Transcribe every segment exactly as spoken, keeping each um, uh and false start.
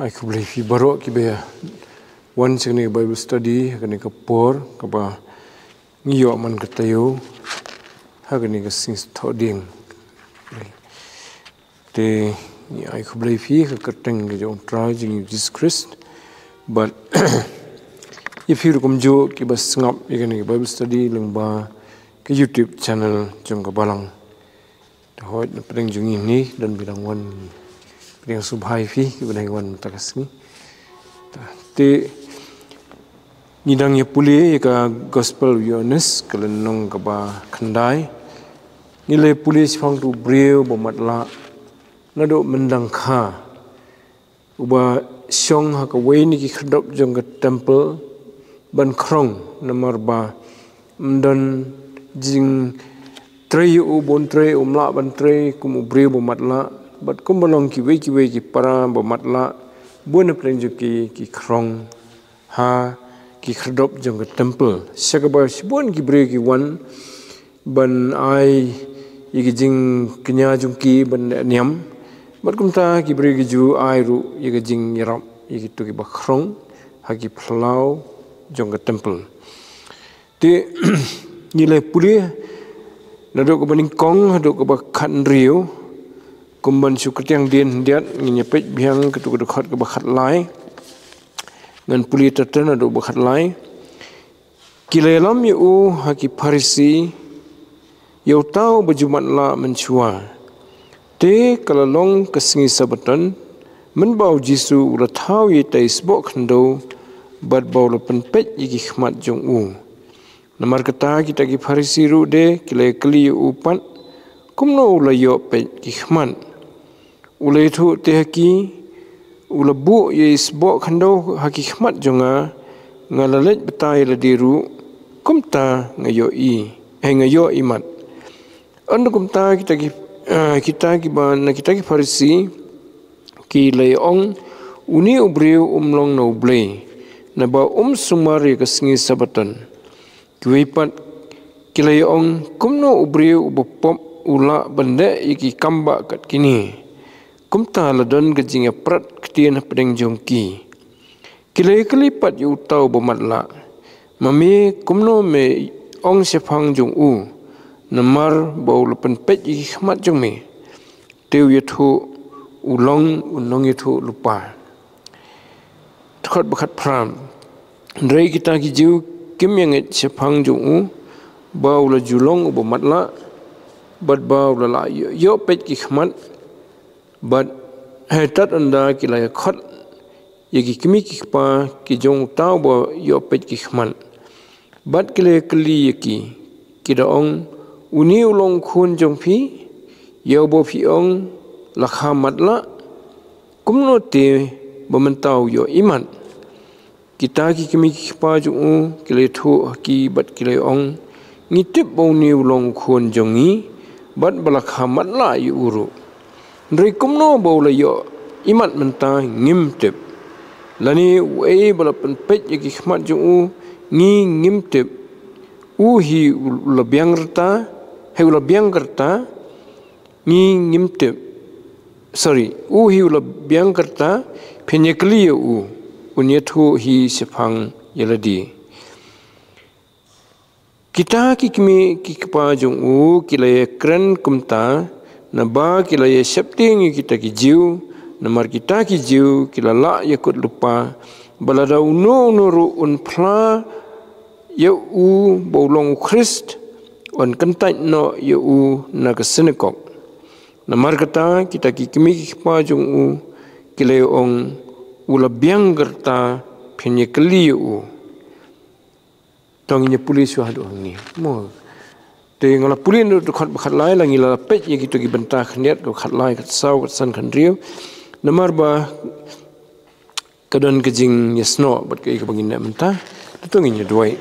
Ai khublei phi baroh kiba wan sha kane ka Bible study ha kane ka por kaba ngi ïoh man ka taïew ha kane ka sngi Thohdieng. Te ngi ai khublei phi ha ka kyrteng ka jong U Trai jong ngi Jisu Khrist. Bad ïa phi ruh kumjuh kiba sngap ïa kane ka Bible study lyngba ka YouTube channel jong ka Balang. Te hooid na pdeng jong ngi don ba dang wan, pdeng sngewbha ïa phi kiba dang wan mynta ka sngi. Te ngi dang ïa pule ïa ka Gospel u Ïoannis ka lynnong kaba khyndai. Ngi la pule shaphang utu u briew ba matlah naduh myndang kha, uba shong ha kawei na ki khyrdop jong ka temple ban khrong, namar ba ym don jingtrei ïa u, bun trei, um lah ban trei kum u briew ba matlah. Bad kumba long kiwei kiwei ki para ba matlah, bun na pdeng jong ki ki khrong ha ki khyrdop jong ka temple, sha kaba shibun ki briew ki wan ban ai ïa ka jingkñia jong ki ban niam. Bad kumta ki briew ki ju ai ruh ïa ka jingïarap ïa kito kiba khrong ha ki phyllaw jong ka temple. Te ngi la pule naduh kaba nyngkong haduh kaba khathynriew. Kum ban shu kyrtiang dien khyndiat, ngin ïa peit biang kato ka dkhot kaba khatlai. Ngan pule tata naduh ba khatlai. Ki la ïalam ïa u ha ki Pharisi, ïa uta uba ju matlah mynshuwa. Te ka la long ka sngi Sabbaton, mynba u Jisu u la thaw ïa itei i sboh khyndew, bad ba u la pynpeit ïa ki khmat jong u. Namar kata kita ki Pharisi ruh de ki la ïakylli ïa u pat, kumno u la ïoh peit ki khmat. U la ïathuh te ha ki, u la buh ïa i sboh khyndew ha ki khmat jong nga, nga la leit batai ïa lade ruh, kumta nga ïohi, eh, nga ïohi mat. Ynda kumta kita ki, eh, kita kiba, na kita ki Pharisi ki la ong, une u briew um long na U Blei, naba um sumar ïa ka sngi Sabbaton. Kiwei pat ki la ong, kumno u briew uba pop u lah ban leh ïa ki kam ba kat kine. Kumta la don ka jingïaprat ktien hapdeng jong ki. Ki la ïakylli pat ïa uta uba matlah, ma me kumno me ong shaphang jong u, namar ba u la pynpeit ïa ki khmat jong me. Te u ïathuh u long u nongïathuh lypa. Dkhot ba khatphra. Hynrei kita ki Jiw kim ïa ngeit shaphang jong u, ba u la ju long uba matlah, bad ba u la lah ïoh, ïoh peit ki khmat, bad hynrei tad ynda ki la ïakhot ïa ki kmie ki kpa ki jong uta uba ïoh peit ki khmat. Bad ki la ïakylli ïa ki, ki da ong, une u long u khun jong phi, ïa uba phi ong, la kha matlah, kumno te ba mynta u ïohi mat. Kita ki kmie ki kpa jong u ki la ïathuh ha ki bad ki la ong, ngi tip ba une u long u khun jong ngi, bad ba la kha matlah ïa u ruh. Hynrei kumno ba u la ïohi mat mynta ngim tip. Lane uei ba la pynpeit ïa ki khmat jong u ngi ngim tip. U hi u la biang rta, hei u la biang ka rta, ngi ngim tip. Sorry, u hi u la biang ka rta, phin ïakylli ïa u, un ïathuh hi shaphang ïa lade. Kita ki kmie ki kpa jong u ki la ïakren kumta, naba ki la ïasheptieng ïa kita ki Jiw, namar kita ki Jiw ki la lah ïakut lypa, ba lada uno uno ruh un phla ïa u ba u long u Khrist, un kyntait noh ïa u na ka synagog. Namar kata kita ki kmie ki kpa jong u ki la ong, u la biang ka rta, phin ïakylli ïa u. To ngin ïa pule shuwa haduh hangne. Mo. Te nga la pule naduh dkhot ba khatlai, la ngi la peit ïa kito ki bynta khyndiat, ka khatlai, khatsaw, khatsan, khathynriew. Namar ba ka don ka jingïasnoh bad kaei kaba ngin leh mynta. Te to ngin ïa duwai.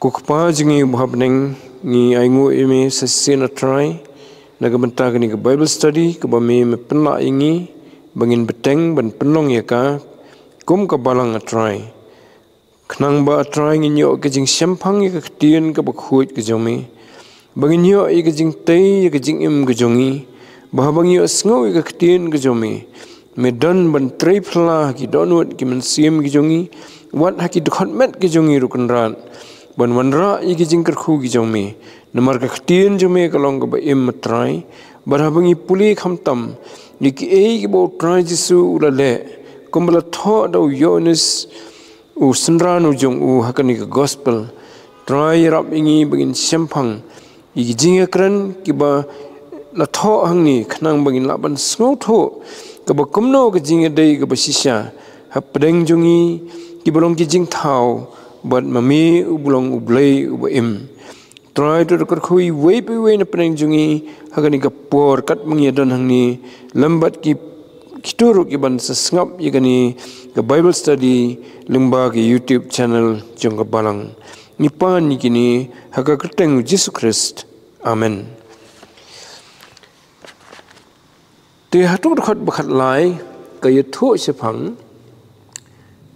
Ko Kpa jong ngi uba ha bneng, ngi ainguh ïa me sa shisien, A Trai, na ka bynta kane ka Bible study kaba me me pynlah ïa ngi ba ngin bteng ban pynlong ïa ka kum ka Balang, A Trai. Khnang ba, A Trai, ngin ïoh ka jingshemphang ïa ka ktien kaba khuid ka jong me, ba ngin ïoh ïa ka jingtei ïa ka jingim ka jong ngi, ba haba ngi ïohsngew ïa ka ktien ka jong me, Me don ban trei phylla ha ki dohnud ki mynsiem ki jong ngi, wat ha ki dkhot met ki jong ngi ruh Kynrad, ban wanrah ïa ki jingkyrkhu ki jong me. Namar ka ktien jong me ka long kaba im, A Trai, bad haba ngi pule khamtam ïa kiei kiba U Trai Jisu u la leh, kumba la thoh da u Ïoannis u synran u jong u ha kane ka gospel. Trai, ïarap ïa ngi ba ngin shemphang ïa ki jingïakren kiba la thoh hangne, khnang ba ngin lah ban sngewthuh kaba kumno ka jingïadei kaba shisha hapdeng jong ngi kiba long ki jingthaw bad ma me uba long U Blei uba im. Trai, to da kyrkhu ïa uwei pa uwei na pdeng jong ngi ha kane ka por katba ngi ïadon hangne, lem bad ki, kito ruh kiban sa sngap ïa kane ka Bible study lyngba ka YouTube channel jong ka Balang. Ngi pan ïa kine ha ka kyrteng U Jisu Khrist. Amen. Te ha tu ka dkhot ba khatlai ka ïathuh shaphang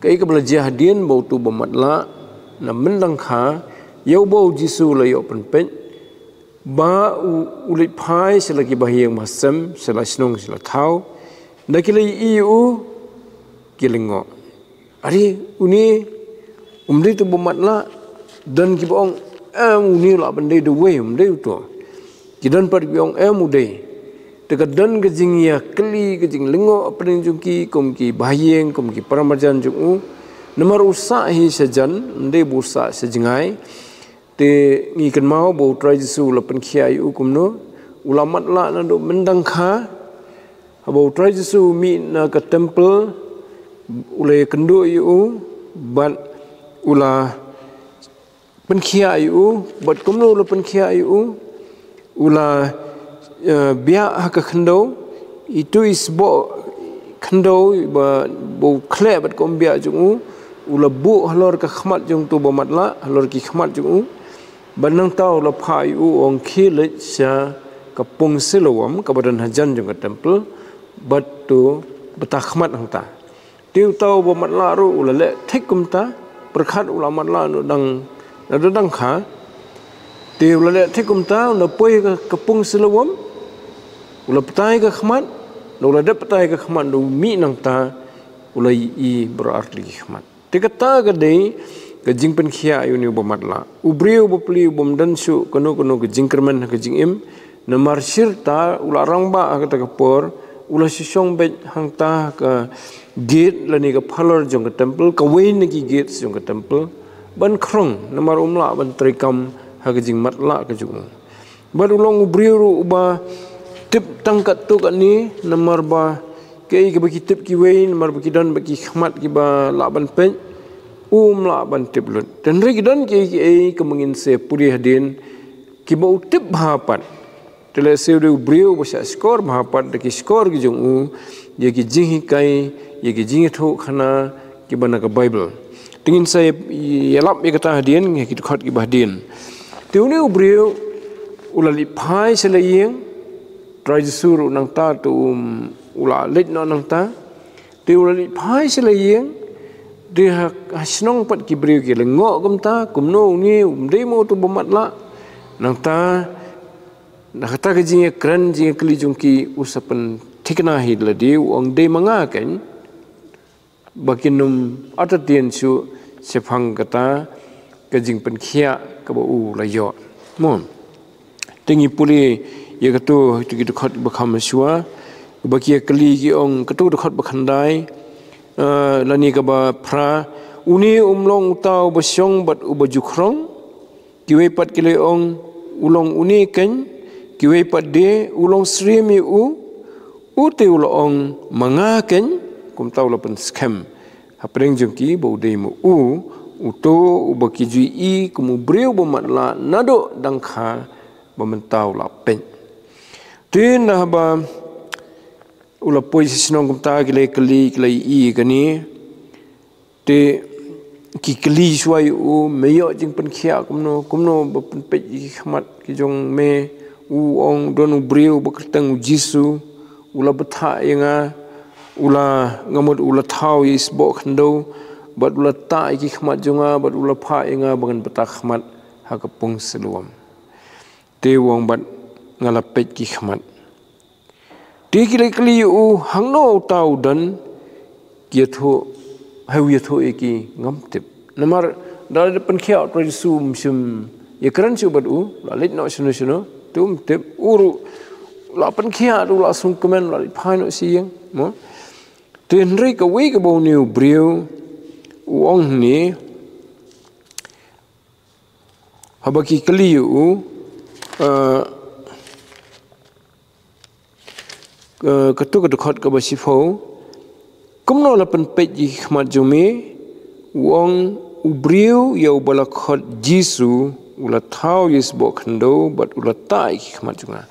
kaei kaba la jia hadien ba uto u bamatlah na myndangkha ïa uba U Jisu u la ïoh pynpeit, ba u, u leit phai sha la ki bahaïing bahasem, sha la shnong sha la thaw, da ki la ïohi ïa u, ki lyngngoh. Are, une um dei uto u bamatlah. Don kiba ong, em, une u lah ban dei da uwei, um dei uto. Ki don pat kiba ong, em, u dei. Te ka don ka jingïakylli, ka jinglyngngoh hapdeng jong ki, kum ki bahaïing, kum ki paramarjan jong u. Namar u sah hi shajan, um dei ba u sah sha jngai. Te ngi kynmaw ba U Trai Jisu u la pynkhiah ïa u kumno, u la matlah naduh myndangkha. Haba U Trai Jisu u mih na ka temple, u la ïakynduh ïa u, bad u la pynkhiah ïa u. Bad kumno u la pynkhiah ïa u? U la, eh, biah ha ka khyndew, ito i sboh khyndew ba, ba u khleh bad ka umbiah jong u, u la buh halor ka khmat jong uto u bamatlah, halor ki khmat jong u. Bad nangta u la phah ïa u, u ong, khie leit sha ka pung Siloam kaba don hajan jong ka temple, bad to bta khmat hangta. Te uto u bamatlah ruh u la leh thik kumta, pyrkhat u la matlah naduh dang, naduh dang kha. Te u la leh thik kumta, u la poi ka, ka pung Siloam, u la bta ïa ka khmat, u la dep bta ïa ka khmat, u mih nangta, u la ïohi baroh ar tylli ki khmat. Te kata ka dei ka jingpynkhiah ïa une u bamatlah. U briew u bapli u bym don shuh kano kano ka jingkyrmen ha ka jingim, namar shirta u la rangbah ha kata ka por, u la shu shong beit hangta ha ka gate lane ka phalor jong ka temple, kawei na ki gate jong ka temple, ban khrong, namar um lah ban treikam ha ka jingmatlah ka jong u. Bad u long u briew ruh uba tip tang katto katne, namar ba kaei kaba ki tip kiwei, namar ba ki don bad ki khmat kiba lah ban peit, um lah ban tip lut. Hynrei ki don kiei kiei kaba ngin sa pule hadien, kiba u tip bha pat. Te lehse u dei u briew uba shah shkor bha pat da ki shkor ki jong u, ïa ki jinghikai, ïa ki jingïathuhkhana kiba na ka Baibl. Te ngin sa ïalap ïa kata hadien, ïa ki dkhot kiba hadien. Te une u briew u la leit phai sha la ïing, Trai Jisu ruh nangta, te um, u la leit noh nangta. Te u la leit phai sha la ïing, te ha, ha shnong pat ki briew ki lyngngoh kumta, kumno une um dei mo uto u bamatlah. Nangta, na kata ka jingïakren, jingïakylli jong ki, u sa pynthikna hi da lade, u ong, dei ma nga keiñ. Ba kin ym artatien shuh shaphang kata ka jingpynkhiah kaba u la ïoh. Mo. Te ngi pule ïa kato, ïa ki dkhot ba kham shuwa, ba ki ïakylli ki ong, kato dkhot ba khyndai, eh, lane kaba phra, une um long uta uba shong bad uba ju khrong, kiwei pat ki la ong, u long une keiñ, kiwei pat de, u long syriem ïa u, u te u la ong, ma nga keiñ, kumta u la pynskhem hapdeng jong ki ba u dei ma u, uto uba ki ju ïohi kum u briew bamatlah naduh dang kha ba mynta u la peit. Te naba u la poi sha shnong kumta ki la kylli, ki la ïohi kane. Te ki kylli shuwa ïa u, me ïoh jingpynkhiah kumno, kumno ba pynpeit ïa ki khmat ki jong me, u ong don u briew ba kyrteng u Jisu, u la bthah ïa nga, u la, nga mut u la thaw ïa i sboh khyndew, bad u la tah ïa ki khmat jong nga, bad u la phah ïa nga ba ngan bta khmat ha ka pung Siloam. Te u ong bad nga la peit ki khmat. Te ki la kylli ïa u, hangno uta u don, ki ïathuh, ha u ïathuh ïa ki, ngam tip. Namar da la pynkhiah u Trai Jisu, um shym ïakren shuh bad u, la leit noh shano shano, te um tip. U ruh la pynkhiah, u la sngewkmen, la leit phai noh sha ïing, mo. Te hynrei kawei kaba une u briew u ong hangne, haba ki kylli ïa u, eh, eh, katto ka dkhot kaba shiphew, kumno la pynpeit ïa ki khmat jong me? U ong, u briew ïa uba la khot Jisu, u la thaw ïa i sboh khyndew bad u la tah ïa ki khmat jong nga.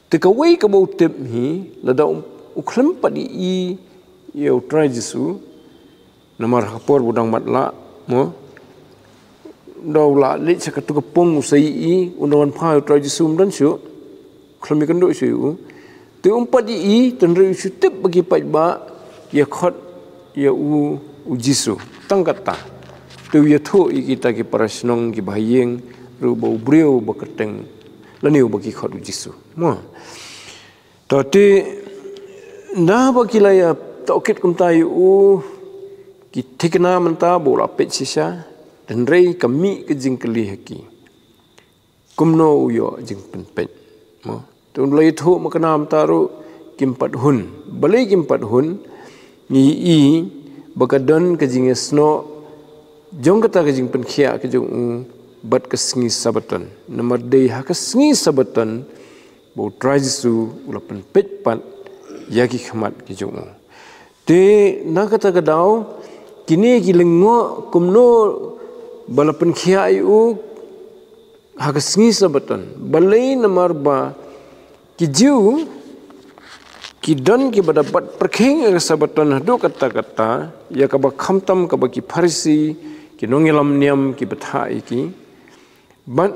Te kawei kaba u tip hi, lada u, u khlem pat ïohi ïa u Trai Jisu, namar ha ka por ba u dang matlah, mo. Da u la leit sha katto ka pung, u sa ïohi, u dang wan phai u Trai Jisu, um don shuh, khlem ïakynduh shuh ïa u. Te um pat ïohi, te hynrei u shu tip ba ki paidbah ki ïa khot ïa u, u Jisu. Tang katta. Te u ïathuh ïa kita ki para shnong, ki bahaïing ruh ba u briew ba kyrteng lane uba ki khot u Jisu, mo. To te, naba ki la ïa tohkit kumta ïa u, ki thikna mynta ba u la peit shisha, te hynrei ka mih ka jingkylli ha ki, kumno u ïoh jingpynpeit, mo. Te u la ïathuh mynta, mynta ruh kim pat hun. Balei kim pat hun? Ngi ïohi ba ka don ka jingïasnoh jong kata ka jingpynkhiah ka jong u bad ka sngi Sabbaton. Namar dei ha ka sngi Sabbaton ba u Trai Jisu u la pynpeit pat ïa ki khmat ki jong u. Te na kata ka daw, kine ki lyngngoh kumno ba la pynkhiah ïa u ha ka sngi Sabbaton. Balei? Namar ba ki Jiw ki don kiba da bat pyrkhing ïa ka Sabbaton haduh katta katta, ïa kaba khamtam kaba ki Pharisi, ki nongïalam niam, ki bthah ïa ki. Bad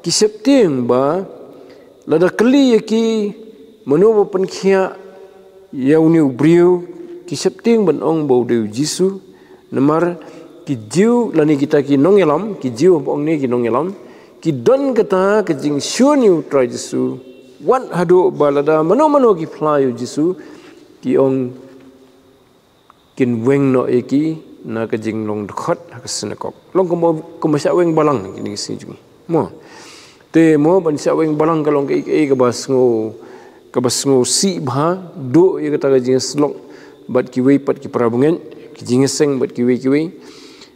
ki sheptieng ba lada kylli ïa ki mano ba pynkhiah ïa une u briew, ki sheptieng ban ong ba u dei u Jisu. Namar ki Jiw lane kita ki nongïalam, ki Jiw ba ong ne ki nongïalam, ki don kata ka jingshun ïa u Trai Jisu. Wat haduh ba lada mano mano ki phla ïa u Jisu, ki ong kin weng noh ïa ki na ka jinglong dkhot ha ka synagog. Long kumba, kumba shah weng balang kine ki sngi jong ngi, mo. Te mo, ban shah weng balang ka long kaei kaei kaba sngew, kaba sngewsih bha, duh ïa kata ka jingïasyllok bad kiwei pat ki para bangeit, ki jingïaseng bad kiwei kiwei.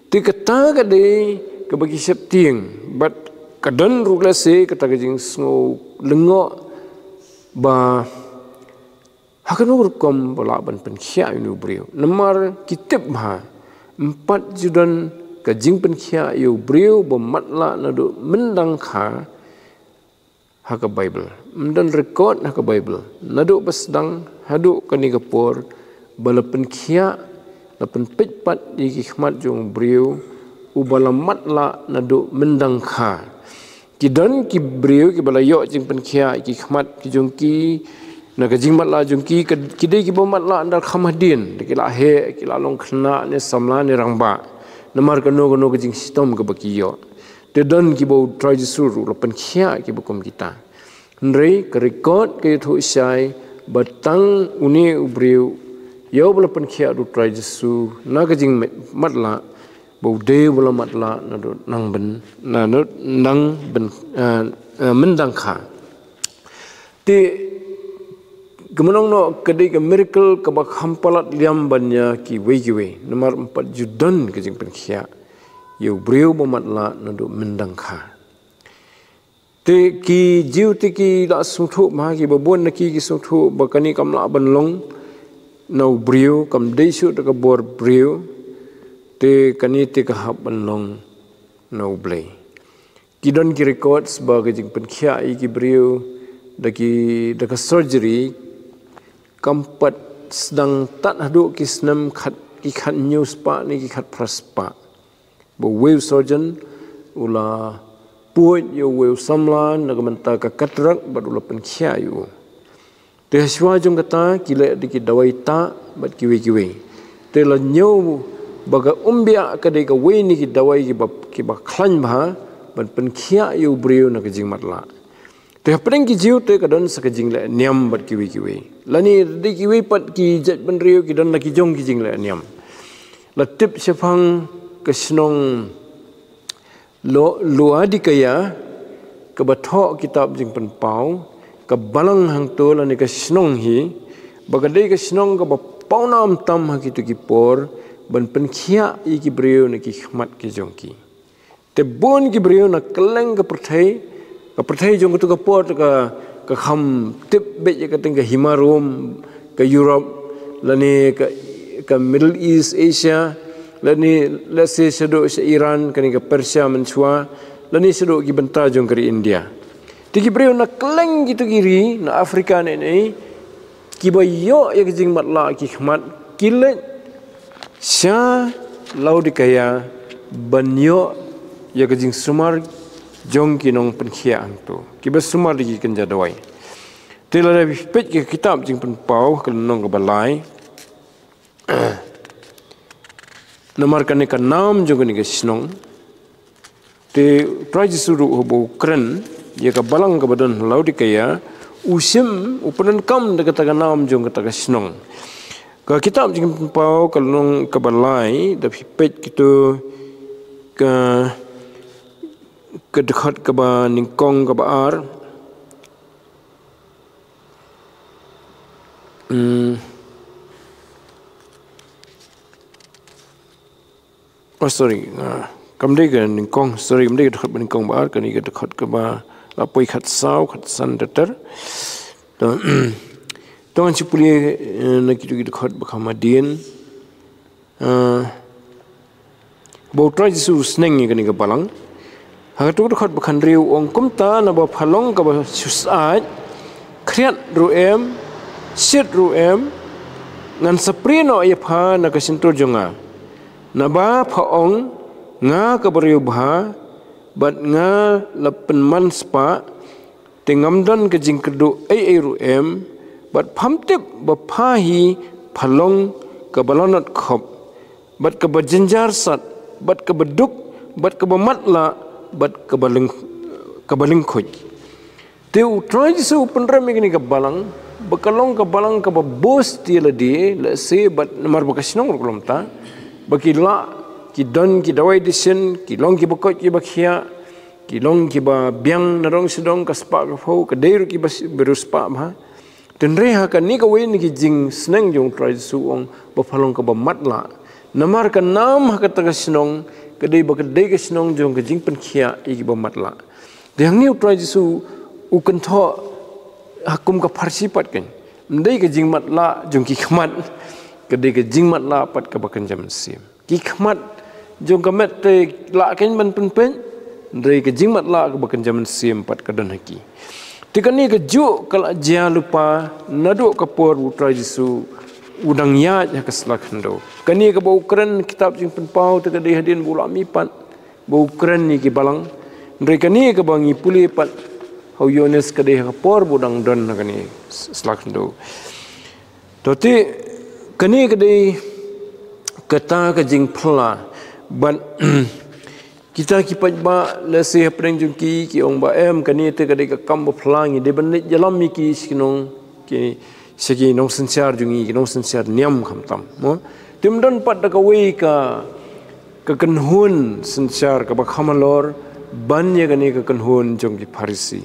Te kata ka dei kaba ki sheptieng, bad ka don ruh lehse kata ka jingsngew lyngngoh ba ha kano rukom ba lah ban pynkhiah ïa une u briew. Namar ki tip bha, ym pat ju don ka jingpynkhiah ïa u briew ba matlah naduh myndang kha ha ka Baibl. Ym don record ha ka Baibl naduh ba sdang haduh kane ka por ba la pynkhiah, la pynpeit pat ïa ki khmat jong u briew uba la matlah naduh myndang kha. Ki don ki briew kiba la ïoh jingpynkhiah ïa ki khmat ki jong ki na ka jingmatlah jong ki, ka, ki dei kiba matlah ynda kham hadien, da ki la heh, ki la long khynnah ne samla ne rangbah. Namar kano kano ka jingshitom kaba ki ïoh. Te don kiba u Trai Jisu ruh la pynkhiah kiba kum kita. Hynrei ka record ka ïathuh shai ba tang une u briew ïa uba la pynkhiah da u Trai Jisu na ka jingmatlah, ba u dei uba la matlah naduh nang byn, naduh nang byn, eh, eh, myndang kha. Te ka mynong noh ka dei ka miracle kaba kham palat liam ban ïa kiwei kiwei. Namar ym pat ju don ka jingpynkhiah ïa u briew ba matlah naduh myndang kha. Te ki Jiw te ki la sngewthuh bha, kiba bun na ki ki sngewthuh ba kane kam lah ban long na u briew, kam dei shuh da ka bor briew, te kane te ka hap ban long na u Blei. Ki don ki records ba ka jingpynkhiah ïa ki briew da ki, da ka surgery kam pat sdang tad haduh ki snem khat, ki khathynñiew spah ne ki khatphra spah. Ba uwei u surgeon u la pynïaid ïa uwei u samla na ka bynta ka cataract bad u la pynkhiah ïa u. Te hashwa jong kata ki leh da ki dawai tah bad kiwei kiwei. Te la ñiew ba ka umbiah ka dei kawei na ki dawai kiba, kiba khlaiñ bha ban pynkhiah ïa u briew na ka jingmatlah. Te hapdeng ki Jiw te ka don sa ka jingleh niam bad kiwei kiwei. Lane dei kiwei pat ki jaitbynriew ki don la ki jong ki jingleh niam. La tip shaphang ka shnong Lo-, Laodikaia, kaba thoh kitab Jingpynpaw, ka balang hangto lane ka shnong hi, ba ka dei ka shnong kaba pawnam tam ha kito ki por, ban pynkhiah ïa ki briew na ki khmat ki jong ki. Te bun ki briew na kylleng ka pyrthei, ka pyrthei jong kato ka por te ka, ka kham tip beit ïa ka teng ka Hima Rom, ka Europe, lane ka, ka Middle East, Asia, lane, let's say, shaduh sha Iran, kane ka Persia mynshuwa, lane shaduh ki bynta jong ka ri India. Te ki briew na kylleng kito ki ri, na Africa ne ne, kiba ïoh ïa ka jingmatlah ki khmat, ki leit sha Laodikaia ban ïoh ïa ka jingsumar jong ki nongpynkhiah hangto. Kiba sumar da ki kynja dawai. Te lada phi peit ki kitab Jingpynpaw ka lynnong kaba lai. Namar kane ka nam jong kane ka shnong. Te U Trai Jisu ruh haba u kren ïa ka balang kaba don ha Laodikaia, u shim, u pyndonkam da kata ka nam jong kata ka shnong. Ka kitab Jingpynpaw ka lynnong kaba lai, da phi peit kito ka, ka dkhot kaba nyngkong kaba ar. Hmm. Oh, sorry. Ah, kam dei ka nyngkong, sorry, kam dei ka dkhot ba nyngkong ba ar, kane ka dkhot kaba la poi khatsaw, khatsan ter ter. To, to ngan shu pule, eh, na kito ki dkhot ba kham hadien. Ah, ba U Trai Jisu u sneng ïa kane ka balang. Ha kato ka dkhot ba khathynriew u ong, kumta naba pha long kaba shu syaid, khriat ruh em, shit ruh em, ngan sa prie noh ïa pha na ka shyntur jong nga. Naba pha ong, nga ka briew bha, bad nga la pynman spah, te ngam don ka jingkyrduh ei ei ruh em, bad pham tip ba pha hi pha long kaba lanot khop, bad kaba jynjar sat, bad kaba duk, bad kaba matlah, bad kaba lyng-, kaba lyngkhuid. Te U Trai Jisu u pynrem ïa kane ka balang, ba ka long ka balang kaba boast ïa lade, lehse, bad namar ba ka shnong ruh ka long ta, ba ki lah, ki don, ki dawai dashin, ki long kiba koit kiba khiah, ki long kiba biang nadong shadong ka spah ka phew, ka dei ruh kiba s-, ba riewspah bha. Hynrei ha kane kawei na ki jingsneng jong U Trai Jisu u ong ba pha long kaba matlah. Namar ka nam ha kata ka shnong, ka dei ba ka dei ka shnong jong ka jingpynkhiah ïa kiba matlah. Te hangne U Trai Jisu u kynthoh ha kum ka pharshi pat kan. Ym dei ka jingmatlah jong ki khmat, ka dei ka jingmatlah pat kaba kynja mynsiem. Ki khmat jong ka met te lah kan ban pynpeit, hynrei ka jingmatlah kaba kynja mynsiem pat ka don ha ki. Te kane kajuh ka la jia lypa naduh ka por ba U Trai Jisu u dang ïaid ha ka sla khyndew. Kane kaba u kren kitab Jingpynpaw te ka dei hadien ba u la mih pat, ba u kren ïa ki balang. Hynrei kane kaba ngi pule pat ha u Ïoannis ka dei ha ka por ba u dang don ha kane s-, sla khyndew. To te, kane ka dei kata ka jingphylla. Bad kita ki paidbah, lehse hapdeng jong ki, ki ong ba em, kane te ka dei ka kam ba phylla, ngi dei ban leit ïalam ïa ki sha ki nong, ki, sha ki nongsynshar jong ngi, ki nongsynshar niam khamtam. Mo? Te ym don pat da kawei ka, ka kynhun synshar kaba kham halor ban ïa kane ka kynhun jong ki Pharisi.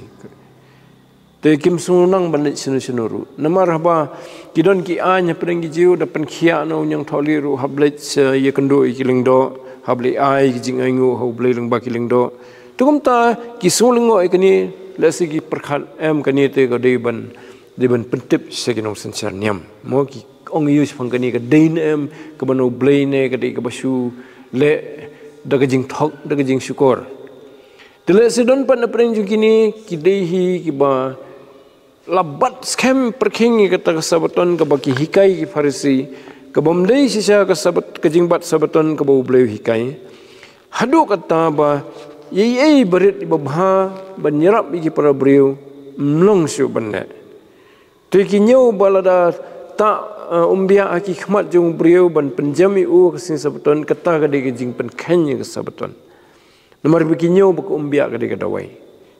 Te kim sngewthuh ban leit shano shano ruh. Namar haba ki don ki aiñ hapdeng ki Jiw, da pynkhiah na u Ñiangthohlieh ruh, hap leit sha ïakynduh ïa ki lyngdoh, hap leit ai ki jingainguh ha U Blei lyngba ki lyngdoh. Te kumta ki sngew lyngngoh ïa kane, lehse ki pyrkhat em, kane te ka dei ban, dei ban pyntip sha ki nongsynshar niam. Mo, ki ong ïa u shaphang kane ka dei ne em, kaba na U Blei ne ka dei kaba shu leh da ka jingthok, da ka jingshukor. Te lehse don pat na pdeng jong kine ki dei hi kiba la bat skhem pyrkhing ïa kata ka Sabaton kaba ki hikai ki Pharisi, kaba ym dei shisha ka Sabat, ka jingbat Sabaton kaba U Blei u hikai. Haduh katta ba ïa ei ei barit iba bha ban ïarap ïa ki para briew ym long shuh ban leh. Te ki ñiew ba lada ta, eh, umbiah ha ki khmat jong u briew ban pynjem ïa u ha ka sngi Sabaton, kata ka dei ka jingpynkheiñ ïa ka Sabaton. Namar ba ki ñiew ba ka umbiah ka dei ka dawai.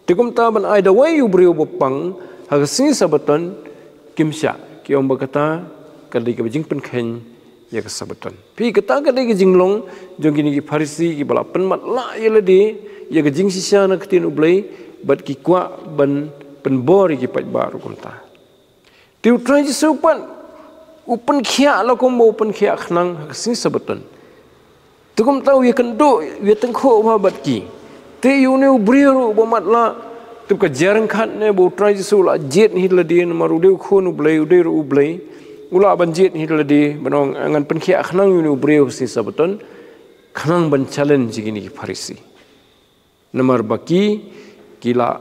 Te kumta ban ai dawai ïa u briew ba pang ha ka sngi Sabaton, kim shah. Ki ong ba kata ka dei kaba jingpynkheiñ ïa ka Sabaton. Phi, kata ka dei ka jinglong jong kine ki Pharisi kiba la pynmatlah ïa lade ïa ka jingshisha na ka ktien U Blei, bad ki kwah ban pynbor ïa ki paidbah ruh kumta. Te U Trai Jisu pat u pynkhiah la kumba u pynkhiah khnang ha ka sngi Sabaton. Te kumta u ïakynduh, u ïatyngkhuh bha bad ki. Te ïa une u briew ruh ba matlah, te ka jia ryngkat ne ba U Trai Jisu u la jied hi lade, namar u dei u khun U Blei, u dei ruh U Blei. U lah ban jied hi lade, ban ong ngan pynkhiah khnang ïa une u briew ha ka sngi Sabaton, khnang ban challenge ïa kine ki Pharisi. Namar ba ki, ki la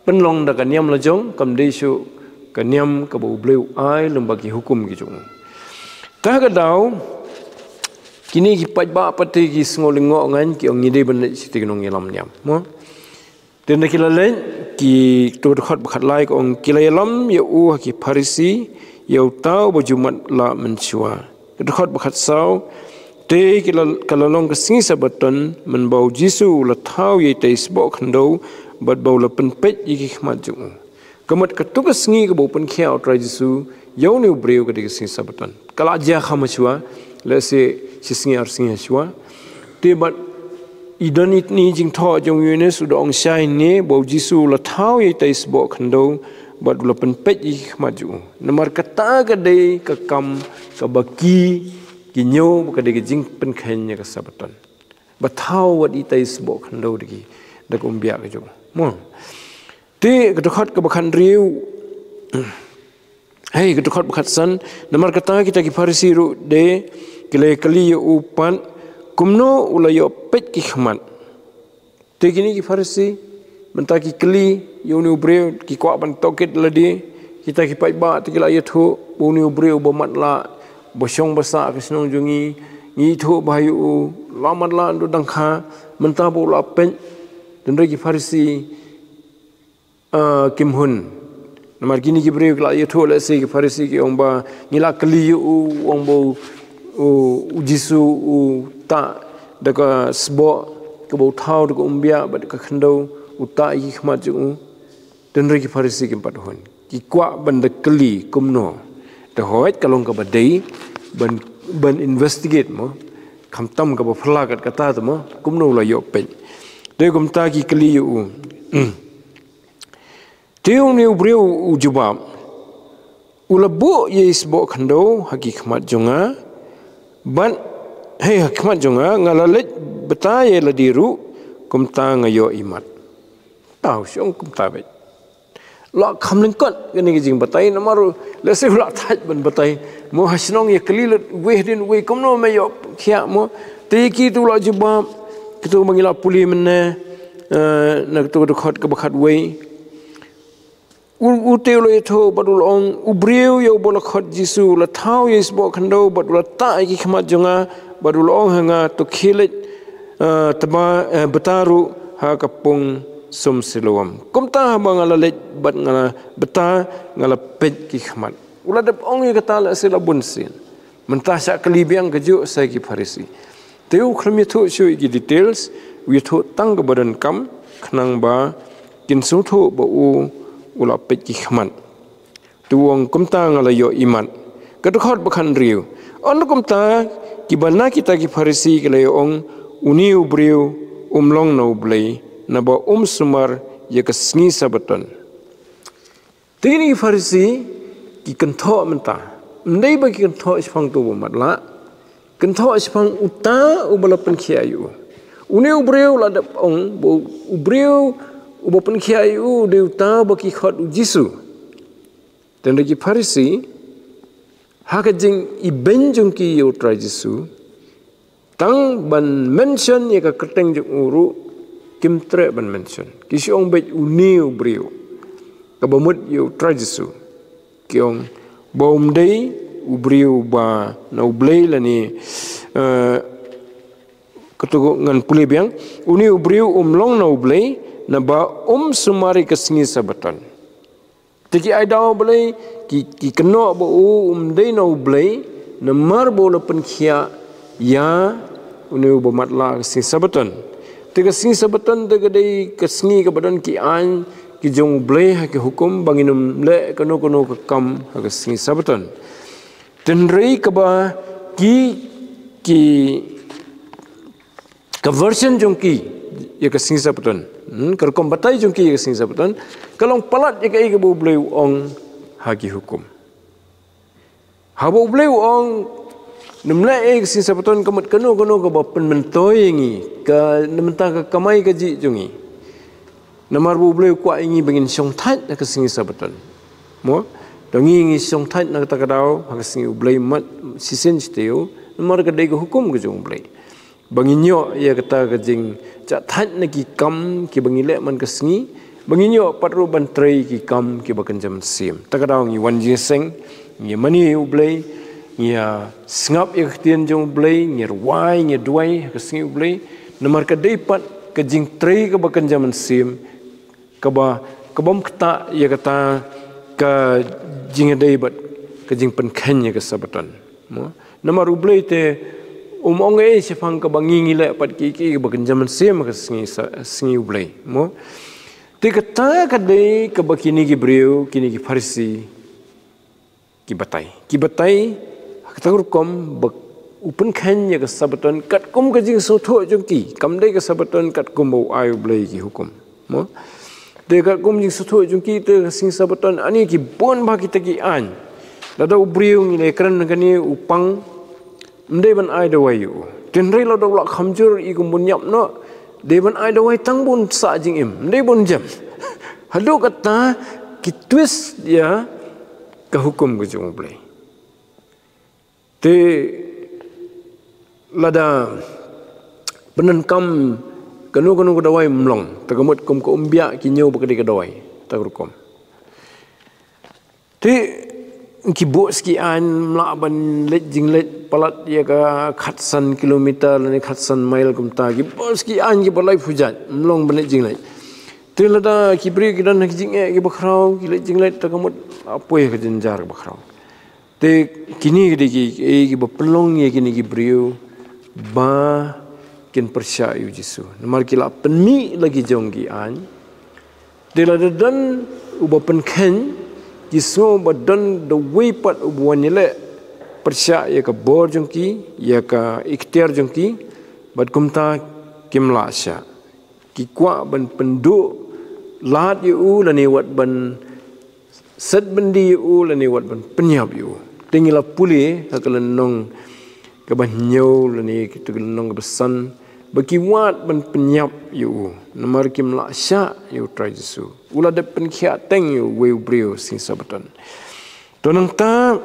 pynlong da ka niam la jong, kam dei shuh ka niam kaba U Blei u ai lyngba ki hukum ki jong u. Te ha ka daw, kine ki paidbah pat te ki sngew lyngngoh ngan, ki ong, ngi dei ban leit sha ïa ki nongïalam niam. Mo? Te ynda ki la leit, ki, to, dkhot ba khatlai ka ong, ki la ïalam ïa u ha ki Pharisi, ïa uta uba ju matlah mynshuwa. Ka dkhot ba khatsaw, te ki la, ka la long ka sngi Sabaton, mynba U Jisu u la thaw ïa itei sboh khyndew, bad ba u la pynpeit ïa ki khmat jong u. Ka mut kato ka sngi kaba u pynkhiah U Trai Jisu ïa une u briew ka dei ka sngi Sabaton. Ka la jia kham hashwa, lehse shi sngi ar sngi hashwa. Te bad i don i, i jingthoh jong u Ïoannis u da ong shai ne ba U Jisu u la thaw ïa itei sboh khyndew, bad u la pynpeit ïa ki khmat jong u. Namar kata ka dei ka kam kaba ki, ki ñiew ba ka dei ka jingpynkheiñ ïa ka Sabaton. Ba thaw wat itei sboh khyndew da ki, da ka umbiah ka jong u. Mo. Te ka dkhot kaba khathynriew, hei, ka dkhot ba khatsan, namar kata kita ki Pharisi ruh de, ki la kylli ïa u pat, kumno u la ïoh peit ki khmat. Te kine ki Pharisi, mynta ki kylli ïa une u briew, ki kwah ban tohkit lade, kita ki paidbah te ki la ïathuh ba une u briew ba matlah, ba shong ba sah ha ka shnong jong ngi, ngi ïathuh bha ïa u, la matlah naduh dang kha, mynta ba u la peit. Te hynrei ki Pharisi, ah, kim hun. Namar kine ki briew ki la ïathuh, lehse ki Pharisi ki ong ba ngi la kylli ïa u, u ong ba u, u, U Jisu u tah da ka sboh kaba u thaw da ka umbiah bad da ka khyndew, u tah ïa ki khmat jong u. Te hynrei ki Pharisi kim pat hun. Ki kwah ban da kylli kumno. Te hooid ka long kaba dei ban, ban investigate mo. Khamtam kaba phylla kat kata te mo. Kumno u la ïoh peit. Te kumta ki kylli ïa u. Te une u briew u jubab, u la buh ïa i sboh khyndew ha ki khmat jong nga, bad, hei, ha ki khmat jong nga, nga la leit bata ïa lade ruh, kumta nga ïoh imat. Tau shong kumta beit. La kham lyngkot kane ka jingbatai, namar lehse u la thait ban batai. Mo ha shnong ïa kylli lut uwei hadien uwei kumno me ïoh khiah mo. Te ïa ki te u la jubab, kito ba ngi la pule mynne, eh, na kato ka dkhot kaba khatwei. U, u te u la ïathuh bad u la ong, u briew ïa uba la khot Jisu, u la thaw ïa i sboh khyndew bad u la tah ïa ki khmat jong nga, bad u la ong ha nga, to khie leit, eh, tba, eh, bata ruh ha ka pung sum Siloam. Kumta haba nga la leit bad nga la bata, nga la peit ki khmat. U la dep ong ïa kata lehse la bun sien. Mynta shah kylli biang kajuh sa ki Pharisi. Te u khlem ïathuh shuh ïa ki details, u ïathuh tang kaba donkam, khnang ba kin sngewthuh ba u, u la peit ki khmat. Te u ong kumta nga la ïoh imat. Ka dkhot ba khathynriew. Ynda kumta kiba na kita ki Pharisi ki la ïa ong, une u briew um long na U Blei, naba um sumar ïa ka sngi Sabaton. Te kine ki Pharisi ki kynthoh mynta. Ym dei ba ki kynthoh shaphang uto uba matlah. Kynthoh shaphang uta uba la pynkhiah ïa u. Une u briew la dep ong ba u briew uba pynkhiah ïa u u dei uta ba ki khot u Jisu. Te hynrei ki Pharisi, ha ka jingibeiñ jong ki ïa u Trai Jisu, tang ban mention ïa ka kyrteng jong u ruh kim treh ban mention. Ki shu ong beit une u briew. Kaba mut ïa u Trai Jisu. Ki ong ba um dei u briew ba na U Blei lane, eh, kato ngan pule biang, une u briew um long na U Blei, naba um sumar ïa ka sngi Sabaton. Te ki ai daw balei, ki, ki kynnoh ba u um dei na U Blei, namar ba u la pynkhiah ïa une uba matlah ha ka sngi Sabaton. Te ka sngi Sabaton te ka dei ka sngi kaba don ki aiñ ki jong U Blei ha ki hukum ba ngin ym leh kano kano ka kam ha ka sngi Sabaton. Hynrei kaba ki, ki, ka version jong ki ïa ka sngi Sabaton, hmm, ka rukom batai jong ki ïa ka sngi Sabaton ka long palat ïa kaei kaba U Blei u ong ha ki hukum. Haba U Blei u ong, nym leh ei ka sngi Sabaton, ka mut kano kano kaba pynmyntoi ïa ngi, ka na bynta ka kamai kajih jong ngi. Namar ba U Blei u kwah ïa ngi ba ngin shongthait ha ka sngi Sabaton. Mo? To ngi ngi shongthait na kata ka daw ha ka sngi U Blei, mat shisien shi taïew, namar ka dei ka hukum ka jong U Blei. Ba ngin ïoh ïa kata ka jingshongthait na ki kam kiba ngi leh man ka sngi, ba ngin ïoh pat ruh ban trei ki kam kiba kynja mynsiem. Ta ka daw ngi wan jingïaseng, ngi mane ïa U Blei, ngi ïa sngap ïa ka ktien jong U Blei, ngi rwai, ngi duwai ha ka sngi U Blei. Namar ka dei pat ka jingtrei kaba kynja mynsiem, kaba, ka bym ktah ïa kata ka jingïadei bad ka jingpynkheiñ ïa ka Sabaton. Mo? Namar U Blei te um ong ei shaphang kaba ngi ngi leh pat ki, ki, kaba kynja mynsiem ha ka sngi sa-, sngi U Blei. Mo? Te kata ka dei kaba kine ki briew, kine ki Pharisi ki batai. Ki batai ha kata ka rukom ba u pynkheiñ ïa ka Sabaton katkum ka jingsngewthuh jong ki. Kam dei ka Sabaton katkum ba u ai U Blei ki hukum. Mo? Te katkum jingsngewthuh jong ki te ka sngi Sabaton, ani ki bun bha kita ki aiñ. Lada u briew, ngi la kren kane, u pang, ym dei ban ai dawai ïa u. Hynrei lada u la kham jur, i kum bun ïap noh, dei ban ai dawai tang bun sah jingim, ym dei bun jem. Haduh katta ki twist ïa ka hukum ka jong U Blei. Te lada pyndonkam kano kano ka dawai, ym long, ta ka mut kum ka umbiah ki ñiew ba ka dei ka dawai, ta ka rukom. Te ki bus ki aiñ, ym lah ban leit jingleit palat ïa ka khatsan kilometer lane khatsan mile kumta, ki bus ki aiñ kiba lai phew jait, ym long ban leit jingleit. Te lada ki briew ki don ha ki jingeh kiba khraw, ki leit jingleit, ta ka mut la poi ha ka jynjar kaba khraw. Te kine ki dei ki, eh, kiba pynlong ïa kine ki briew ba kin pyrshah ïa U Jisu. Namar ki la pynmih la ki jong ki aiñ. Te lada don uba pynkheiñ, ki sngew ba don da uwei pat uba wan ïaleh pyrshah ïa ka bor jong ki, ïa ka iktiar jong ki, bad kumta kim lah shah. Ki kwah ban pynduh lad ïa u lane wat ban set byndi ïa u lane wat ban pynïap ïa u. Te ngi la pule ha ka lynnong kaba hynñiew lane kito ki lynnong kaba san, ba ki wad ban pynïap ïa u, namar kim lah shah ïa U Trai Jisu. U la dep pynkhiah teng ïa uwei u briew sngi Sabaton. To nangta,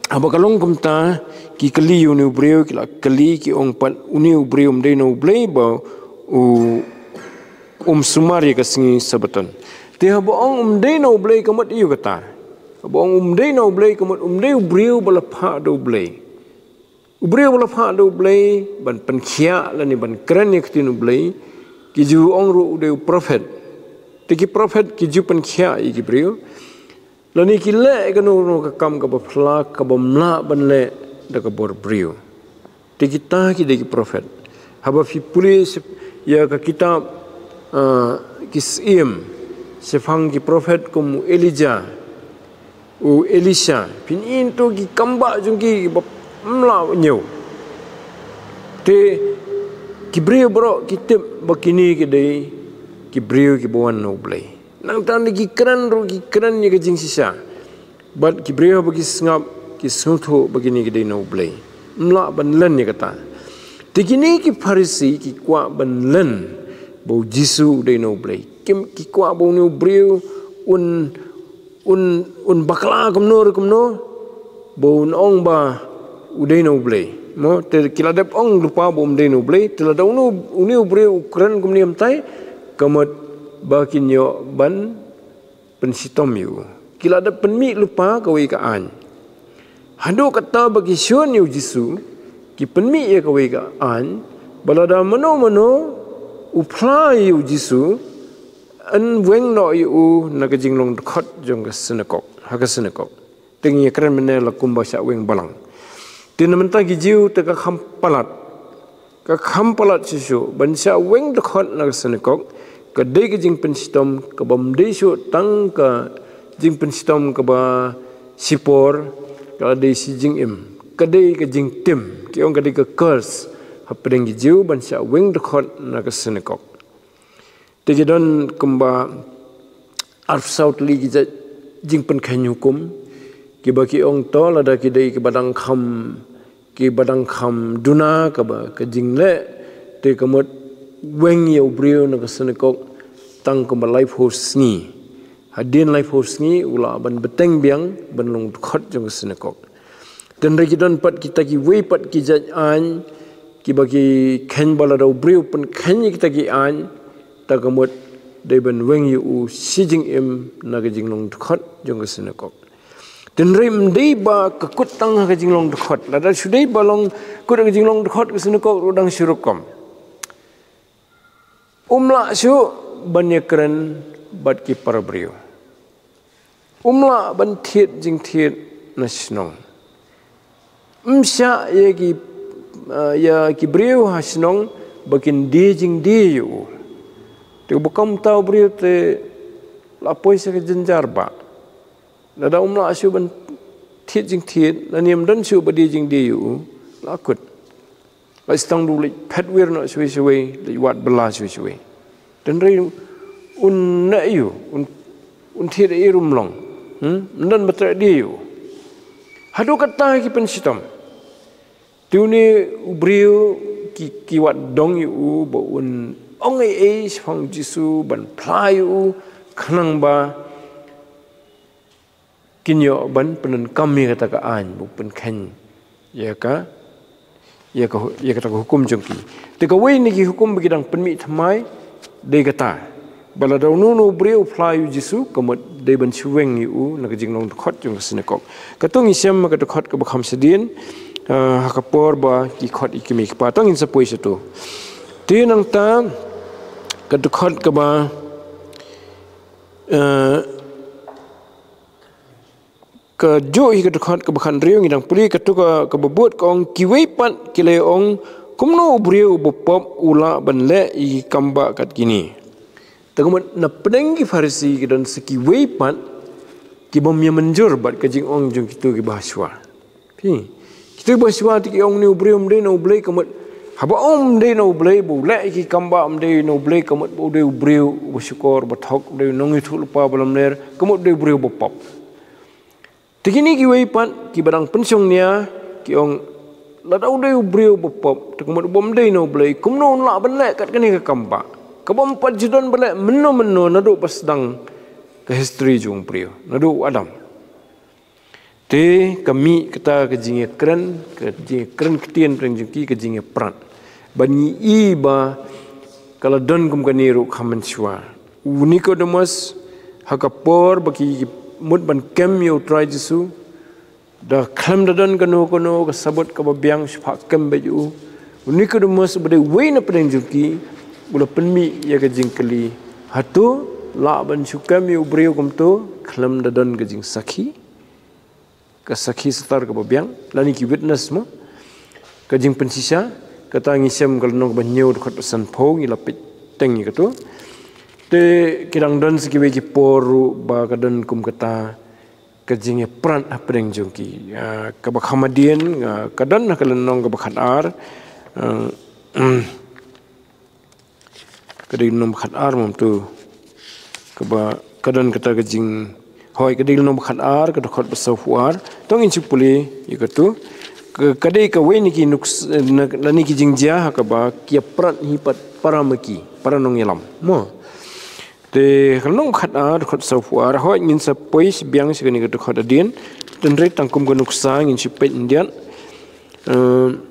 haba ka long kumta, ki kylli ïa une u briew, ki la kylli, ki ong pat, une u briew um dei na U Blei ba u, um sumar ïa ka sngi Sabaton. Te haba ong um dei na U Blei, ka mut aïu kata? Haba ong um dei na U Blei, ka mut um dei u briew ba la phah da U Blei. U briew ba la phah da U Blei ban pynkhiah lane ban kren ïa ka ktien U Blei, ki ju ong ruh u dei u prophet. Te ki prophet ki ju pynkhiah ïa ki briew. Lane ki leh kano kano ka kam kaba phylla kaba ym lah ban leh da ka bor briew. Te kita ki dei ki prophet. Haba phi pule ïa ka kitab, ah, Ki Syiem, shaphang ki prophet kum u Elijah, u Elisha, phin ïohi to ki kam bah jong ki ba ym lah ñiew. Te ki briew baroh ki tip ba kine ki dei ki briew kiba wan na U Blei. Nangta lada ki kren ruh ki kren ïa ka jingshisha. Bad ki briew haba ki sngap, ki sngewthuh ba kine ki dei na U Blei. Ym lah ban len ïa kata. Te kine ki Pharisi ki kwah ban len ba U Jisu u dei na U Blei. Kim, ki kwah ba une u briew un, un, un bakla kumno re kumno, ba un ong ba u dei na U Blei. Mo, te ki la dep ong lypa ba um dei na U Blei, te lada une, une u briew u kren kumne, ym tai, ka mut ba kin ïoh ban pynshitom ïa u. Ki la dep pynmih lypa kawei ka aiñ. Haduh katta ba ki shun ïa U Jisu, ki pynmih ïa kawei ka aiñ, ba lada mano mano u phla ïa U Jisu, yn weng noh ïa u na ka jinglong dkhot jong ka synagog, ha ka synagog. Te ngi ïa kren mynne la kumba shah weng balang. Te na mynta ki Jiw te ka kham palat. ka kham palat shuh shuh ban shah weng dkhot na ka synagog, ka dei ka jingpynshitom kaba ym dei shuh tang ka jingpynshitom kaba shipor, ka dei shi jingim, ka dei ka jingtim, ki ong ka dei ka curse hapdeng ki Jiw ban shah weng dkhot na ka synagog. Te ki don kumba arphew saw tylli ki jait jingpynkheiñ hukum, kiba ki ong to lada ki dei kiba dang kham, kiba dang kham duna kaba ka jingleh, te ka mut weng ïa u briew na ka synagog tang kumba laiphew sngi. Hadien laiphew sngi u lah ban bteng biang ban long dkhot jong ka synagog. Te hynrei ki don pat kita kiwei pat ki jait aiñ kiba ki kheiñ ba lada u briew pynkheiñ ïa kita ki aiñ, ta ka mut dei ban weng ïa u shi jingim na ka jinglong dkhot jong ka synagog. Te hynrei ym dei ba ka kut tang ha ka jinglong dkhot, lada shu dei ba long kut ha ka jinglong dkhot ka synagog ruh dang shu rukom. Um lah shuh ban ïakren bad ki para briew. Um lah ban thied jingthied na shnong. Um shah ïa ki, ah, ïa ki briew ha shnong ba kin die jingdie ïa u. Te uba kumta u briew te la poi sha ka jynjar ba lada um lah shuh ban thied jingthied, lane ym don shuh ba die jingdie ïa u, la kut. Leit sdang du leit phet wir noh shawei shawei, leit wad bylla shawei shawei. Te hynrei un neh ïa u, un, un thied ïa u ruh ym long. Hmm? Ym don ba treh die ïa u. Haduh katta ki pynshitom. Te une u briew ki, ki wad dong ïa u ba un ong ei ei shaphang Jisu ban phla ïa u khnang ba kin ïoh ban pyndonkam ïa kata ka aiñ ba u pynkheiñ ïa ka, ïa ka, ïa kata ka hukum jong ki. Te kawei na ki hukum ba ki dang pynmih thymmai dei kata ba lada uno uno u briew u phla ïa u Jisu, ka mut dei ban shu weng ïa u na ka jinglong dkhot jong ka synagog. Kato ngi shem ha ka dkhot kaba kham shadien, ah, ha ka por ba ki khot ïa ki mei ki pa. To ngin sa poi shato. Te nangta ka dkhot kaba, ah, kajuh hi ka dkhot kaba khathynriew ngi dang pule, kato ka, kaba bud ka ong, kiwei pat ki la ong, kumno u briew uba pop u lah ban leh ïa ki kambah kat kine. Te ka mut na pdeng ki Pharisi ki don sa kiwei pat ki bym ïa mynjur bad ka jingong jong kito kiba shuwa. Phi, kito kiba shuwa te ki ong une u briew um dei na U Blei, ka mut haba ong um dei na U Blei, ba u leh ïa ki kambah um dei na U Blei, ka mut ba u dei u briew uba shukor, uba thok, u dei u nongïathuhlypa ba lamler, ka mut u dei u briew uba pop. Te kine kiwei pat kiba dang pynshong nia ki ong, lada u dei u briew uba pop, te ka mut ba um dei na U Blei, kumno un lah ban leh kat kane ka kambah kaba ym pat ju don ba leh mynno mynno naduh ba sdang ka history jong u briew, naduh u Adam. Te ka mih kata ka jingïakren, ka jingïakren ktien pdeng jong ki, ka jingïaprat. Ban ngi i ba ka la don kum kane ruh kham mynshuwa. U Nikodemus, ha ka por ba ki mut ban kem ïa U Trai Jisu, da khlem da don kano kano ka sabut kaba biang, shu phah kem beit ïa u. U Nikodemus uba dei uwei na pdeng jong ki, u la pynmih ïa ka jingkylli, hato lah ban shu kem ïa u briew kumto khlem da don ka jingsakhi, ka sakhi star kaba biang, lane ki witness mo? Ka jingpynshisha, kata ngi shem ka lynnong kaba hynñiew dkhot ba sanphew, ngi la peit teng ïa kato. Te ki dang don sa kiwei ki por ruh ba ka don kum kata ka jingïaprat hapdeng jong ki. Ah, kaba kham hadien, ah, ka don ha ka lynnong kaba khatar. Ah, ka dei lynnong ba khatar mo to. Kaba ka don kata ka jing, hooid, ka dei lynnong ba khatar, ka dkhot ba sawphew ar. To ngin shu pule ïa kato. Ka, ka dei kawei na ki nuks-, na, na ki jingjia ha kaba ki ïaprat hi pat para ma ki, para nongïalam mo. Te ka lynnong ba khatar, dkhot sawphew ar, hooid, ngin sa poi shi biang sha kane ka dkhot hadien. Te hynrei tang kum ka nuksa ngin shu peit khyndiat. Ehm,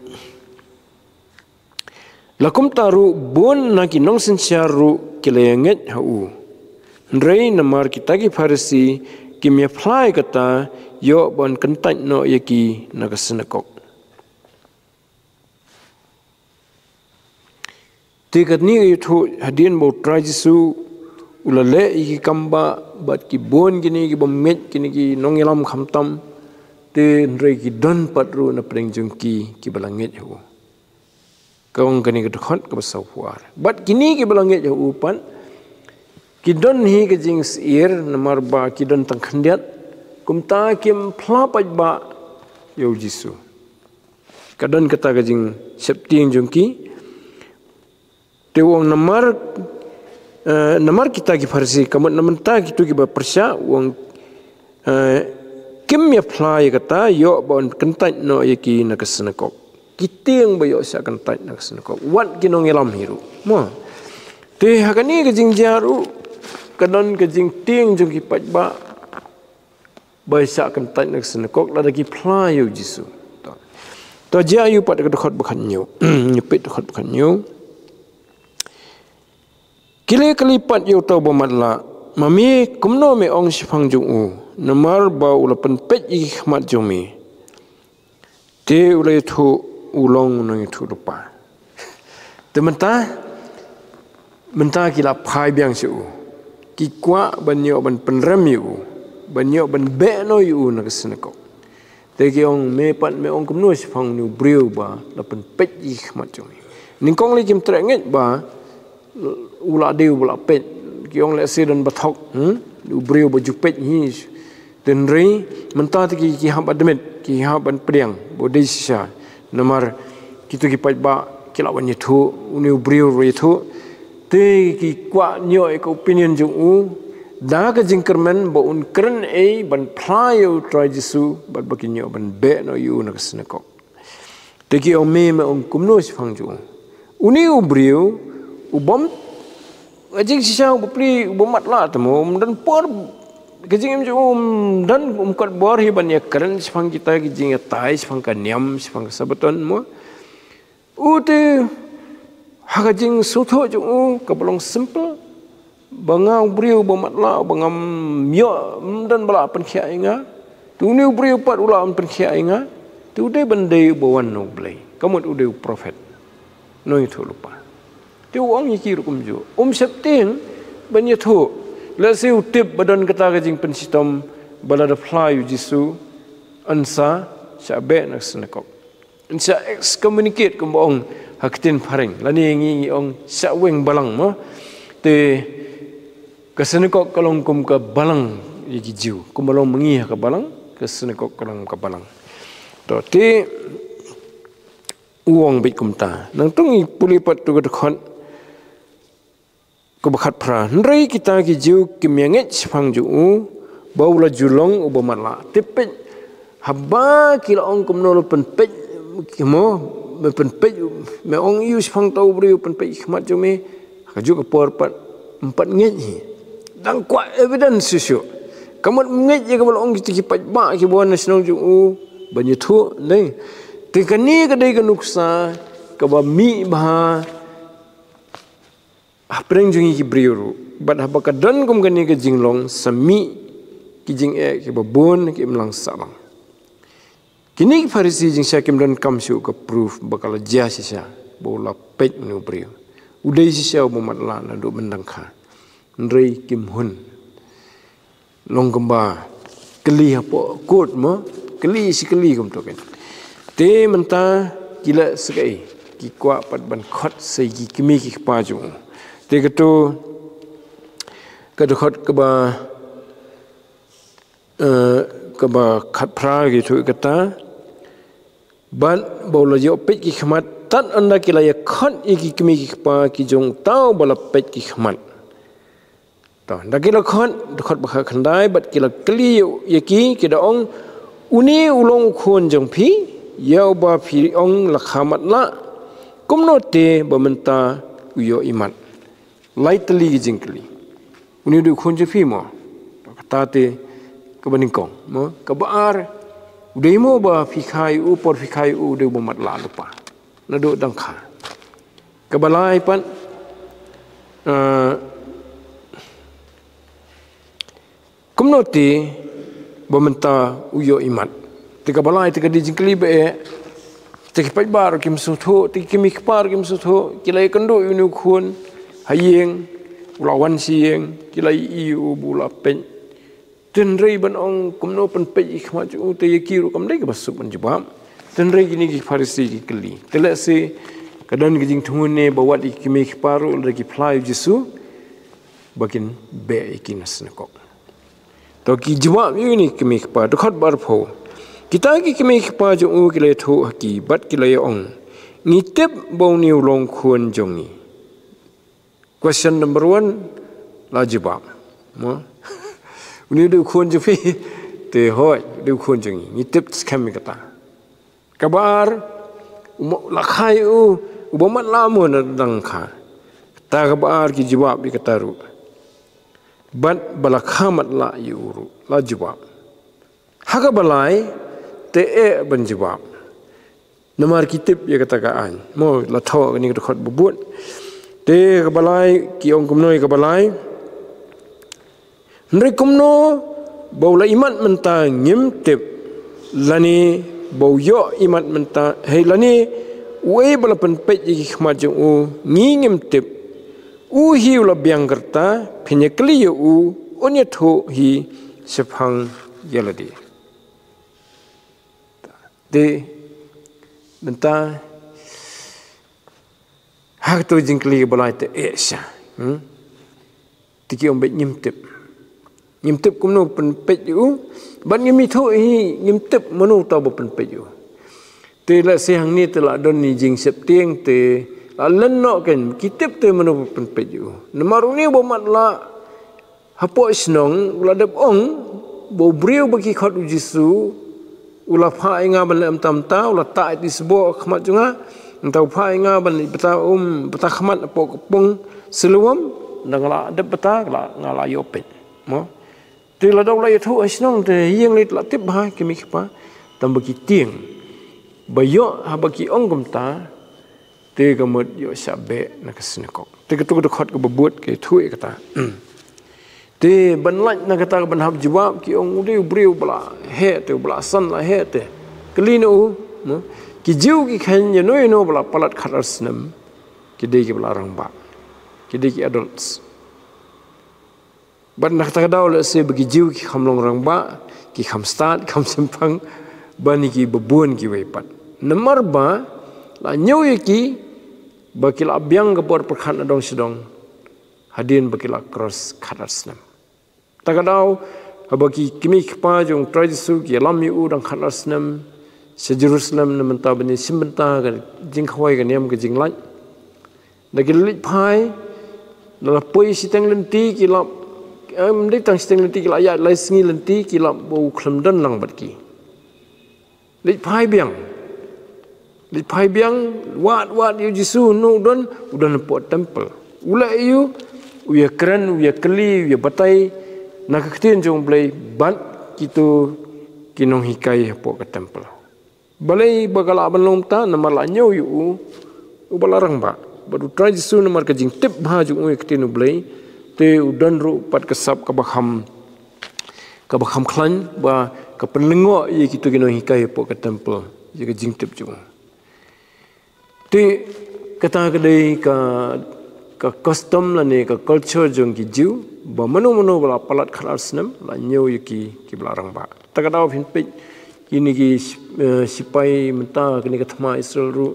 La kumta ruh bun na ki nongsynshar ruh ki la ïa ngeit ha u. Hynrei namar kita ki Pharisi kim ïa phla ïa kata, ïoh ban kyntait noh ïa ki na ka synagog. Te katne ka ïathuh hadien ba U Trai Jisu u la leh ïa ki kambah bad ki bun kine ki bym ngeit, kine ki nongïalam khamtam. Te hynrei ki don pat ruh na pdeng jong ki kiba la ngeit ha u. Ka ong kane ka dkhot kaba sawphew ar. Bad kine kiba la ngeit ha u pat, ki don hi ka jingsyier, namar ba ki don tang khyndiat, kumta kim phla paidbah ïa u Jisu. Ka don kata ka jingsheptieng jong ki. Te u ong namar, eh, namar kita ki Pharisi, ka mut namar kita kiba pyrshah, u ong, eh, kim ïa phla ïa kata, ïoh ba un kyntait noh ïa ki na ka synagog. Ki tieng ba ïoh shah kyntait na ka synagog. Wat ki nongïalam hi ruh. Mo. Te ha kane ka jingjia ruh, ka don ka jingtieng jong ki paidbah ba shah kyntait na ka synagog lada ki phla ïa u Jisu. To. To jia ïa u pat ka dkhot ba khathynñiew. Ngi peit dkhot ba khathynñiew. Ki la kylli pat ïa uta u bamatlah, ma me kumno me ong shaphang jong u, namar ba u la pynpeit ïa ki khmat jong me. Te u la ïathuh u long u nongïathuhlypa. Te mynta, mynta ki la phai biang sha u. Ki kwah ban ïoh ban pynrem ïa u, ban ïoh ban beh noh ïa u na ka synagog. Te ki ong me pat me ong kumno shaphang une u briew ba la pynpeit ïa ki khmat jong me. Nyngkong lei kim treh ngeit ba u la dei uba la peit. Ki ong lehse don ba thok, hmm? U briew ba ju peit hi. Te hynrei mynta te ki, ki hap ban dmit, ki hap ban pdiang ba u dei shisha. Namar kito ki paidbah ki la wan ïathuh, une u briew ruh ïathuh. Te ki kwah ñiuh ïa ka opinion jong u da ka jingkyrmen ba un kren ei ban phla ïa u Trai Jisu bad ba ki ñiuh ban beh noh ïa u na ka synagog. Te ki ong me, me ong kumno shaphang jong u. Une u briew u bym, ka jingshisha u bapli, u bamatlah te mo, um don por, ka jingim jong u um don, um kot bor hi ban ïakren shaphang kita ki jingïatai, shaphang ka niam, shaphang ka Sabaton mo. U te ha ka jingsngewthuh jong u kaba long simple. Ba nga u briew bamatlah, ba ngam ïoh, ym don ba la pynkhiah ïa nga. Te une u briew pat u la pynkhiah ïa nga. Te u dei ban dei uba wan na u Blei. Ka mut u dei u prophet. Nongïathuhlypa. Te u ong ïa ki ruh kumjuh. Um sheptieng ban ïathuh. Lehse u tip ba don kata ka jingpynshitom ba lada phla ïa u Jisu yn sa shah beh na ka synagog. Yn sa excommunicate kumba ong ha ka ktien phareng. Lane ngi, ngi ong shah weng balang mo. Te ka synagog ka long kum ka balang ïa ki Jiw. Kumba long ma ngi ha ka balang, ka synagog ka long ka balang. To te u ong beit kumta. Nangta ngi pule pat tu ka dkhot kaba khatphra. Hynrei kita ki Jiw kim ïa ngeit shaphang jong u ba u la ju long u bamatlah. Te peit haba ki la ong kumno la pynpeit, ki mo, me pynpeit, me ong ïa u shaphang uta u briew u pynpeit ki khmat jong me. Ha kajuh ka por pat ym pat ngeit hi. Dang kwah evidence shuh shuh. Ka mut ym ngeit ïa kaba la ong kita ki paidbah kiba wan na shnong jong u ban ïathuh, ne. Te kane ka dei ka nuksa kaba mih bha hapdeng jong ngi ki briew ruh. Bad haba ka don kum kane ka jinglong sa mih ki jingeh kiba bun ki imlang sahlang. Kine ki Pharisi jingshisha kim donkam shuh ka proof ba ka la jia shisha ba u la peit une u briew. U dei shisha u bamatlah naduh myndangkha. Hynrei kim hun. Long kumba kylli hapoh court mo, kylli shi kylli kumto kan. Te mynta ki leh sa kaei, ki kwah pat ban khot sa ïa ki kmie ki kpa jong u. Te kato ka dkhot kaba, eh, kaba khatphra ki ïathuh kata. Bad ba u la ïoh peit ki khmat, tad ynda ki la ïa khot ïa ki kmie ki kpa ki jong uta uba la peit ki khmat. To, da ki la khot, da khot ba khatkhyndai, bad ki la kylli ïa ki, ki da ong, une u long u khun jong phi, ïa uba phi ong la kha matlah, kumno te ba mynta u ïoh imat. Lai tylli ki jingkylli. Une u dei u khun jong phi mo. To, kata te kaba nyngkong, mo, kaba ar, u dei mo ba phi kha ïa u, por phi kha ïa u, u dei uba matlah lypa. Naduh dang kha. Kaba lai pat, eh, kumno te ba mynta u ïoh imat. Te kaba lai te ka dei jingkylli ba eh. Te ki paidbah ruh kim sngewthuh, te ki kmie ki kpa ruh kim sngewthuh, ki la ïakynduh ïa une u khun ha ïing, u la wan sha ïing, ki la ïohi ïa u ba u la peit. Te hynrei ban ong kumno pynpeit ïa ki khmat jong u, te ïa ki ruh kam dei kaba suk ban jubab. Te hynrei kine ki Pharisi ki kylli. Te lehse Ka don ka jingthmu ne ba wat ïa ki kmie ki kpa ruh lada ki phla ïa u Jisu ba kin beh ïa ki na synagog. To ki jubab ïa une ki kmie ki kpa, dkhot barphew. Kita ki kmie ki kpa jong u ki la ïathuh ha ki bad ki la ïa-ong, ngi tip ba une u long khun jong ngi. Question number one, la jubab. Mo? Une u dei u khun jong phi? Te hooid, u dei u khun jong ngi. Ngi tip skhem ïa kata. Kaba ar, u ma-, la kha ïa u, uba matlah mo, na dang kha. Kata kaba ar ki jubab ïa kata ruh. Bad ba la kha matlah ïa u ruh, la jubab. Ha kaba lai, te eh ban jubab. Namar ki tip ïa kata ka aiñ. Mo, la thoh kane ka dkhot ba bud. Te kaba lai, ki ong kumno ïa kaba lai. Hynrei kumno ba u la imat mynta ngim tip, lane ba u ïoh imat mynta, hei lane uei ba la pynpeit ïa ki khmat jong u, ngi ngim tip. U hi u la biang ka rta, phin ïakylli ïa u, un ïathuh hi shaphang ïa lade. Te mynta ha kato jingkylli ba lai te eh sha. Hmm? Te ki ong beit ngim tip. Ngim tip kumno pynpeit ïa u. Bad ngim ithuh hi, ngim tip mano uta ba pynpeit ïa u. Te lehse hangne te la don ïa i jingsheptieng te la len noh kein, ki tip te mano ba pynpeit ïa u. Namar une uba matlah hapoh shnong u la dep ong ba u briew ba ki khot u Jisu u la phah ïa nga ban leh mynta mynta, u la tah ïa i sboh ha khmat jong nga, mynta u phah ïa nga ban leh bata um, bata khmat hapoh ka pung Siloam, da nga la dep bata, nga la, nga la ïoh peit. Mo? Te lada u la ïathuh ha shnong te ïeng leit la tip bha ki kmie ki kpa, tang ba ki tieng. Ba ïoh haba ki ong kumta, te ka mut ïoh shah beh na ka synagog. Te kato ka dkhot kaba bud ka ïathuh ïa kata. Te ban lait na kata ka ban hap jubab ki ong u dei u briew ba la heh te, u ba la san la heh te. Kylli na u, mo? Ki Jiw ki kheiñ ïano ïano ba la palat khatar snem, ki dei kiba la rangbah. Ki dei ki adults. Bad na kata ka daw lehse ba ki Jiw ki kham long rangbah, ki kham stad, kham shemphang ban ïa kiba bun kiwei pat. Namar ba la ñiew ïa ki ba ki la biang ka bor pyrkhat na dong sha dong hadien ba ki la cross khatar snem. Ta ka daw haba ki kmie ki kpa jong u Trai Jisu ki ïalam ïa u dang khatar snem sha Jerusalem na mynta ban ïashim bynta ka jingkhawai ka niam ka jinglait. Da ki la leit phai, da la poi shiteng lynti ki la, em, dei tang shiteng lynti ki la ïaid lai sngi lynti ki la ba u khlem don lang bad ki. Leit phai biang. Leit phai biang, wad wad ïa u Jisu, no u don, u don hapoh temple. U leh ïa u, u ïakren, u ïakylli, u ïabatai na ka ktien jong u Blei bad kito ki nonghikai hapoh ka temple. Balei ba ka lah ban long kumta? Namar la ñiew ïa u uba la rangbah. Bad u Trai Jisu namar ka jingtip bha jong u ïa ka ktien u Blei, te u don ruh pat ka sap kaba kham, kaba kham khlaiñ ba ka pynlyngngoh ïa kito ki nonghikai hapoh ka temple ïa ka jingtip jong u. Te kata ka dei ka, ka custom lane ka culture jong ki Jiw, ba mano mano ba la palat khatar snem la ñiew ïa ki, kiba la rangbah. Ta ka daw phin peit kine ki, eh, sipai mynta kane ka thma Israel ruh,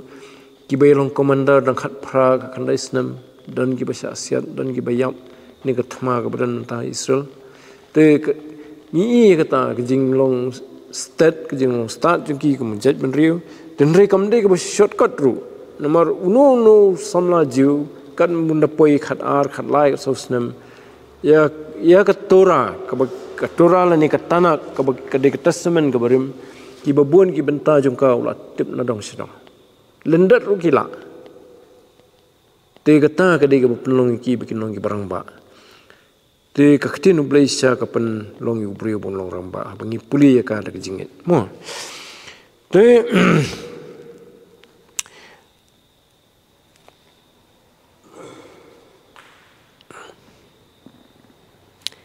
kiba ïa long commander dang khatphra ka khyndai snem, don kiba shah siat, don kiba ïap, kane ka thma kaba don mynta Israel. Te ka, ngi ïohi kata ka jinglong stet, ka jinglong stad jong ki kum u jaitbynriew. Te hynrei kam dei kaba shortcut ruh. Namar uno uno samla Jiw, katba un da poi khatar, khatlai, khatsaw snem, ïa, ïa ka Torah, kaba, ka Torah lane ka Tanakh, kaba ka dei ka Testament kaba rim, kiba bun ki bynta jong ka u la tip na dong sha dong. Lyndet ruh ki lah. Te kata ka dei kaba pynlong ïa ki ba kin long kiba rangbah. Te ka ktien u Blei shisha ka pynlong ïa u briew ban long rangbah, haba ngi pule ïa ka da ka jingngeit. Mo. Te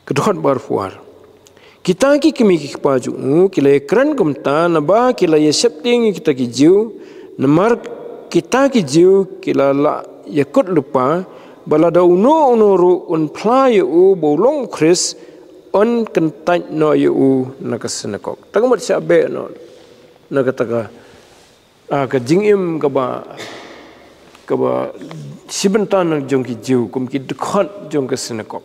ka dkhot ba arphew ar. Kita ki kmie ki kpa jong u ki la ïakren kumta naba ki la ïasheptieng ïa kita ki Jiw, namar kita ki Jiw ki la lah ïakut lypa ba lada uno uno ruh un phla ïa u ba u long u Khrist, yn kyntait noh ïa u na ka synagog. Ta ka mut shah beh noh na kata ka, ah, ka jingim kaba, kaba shibynta na jong ki Jiw, kum ki dkhot jong ka synagog.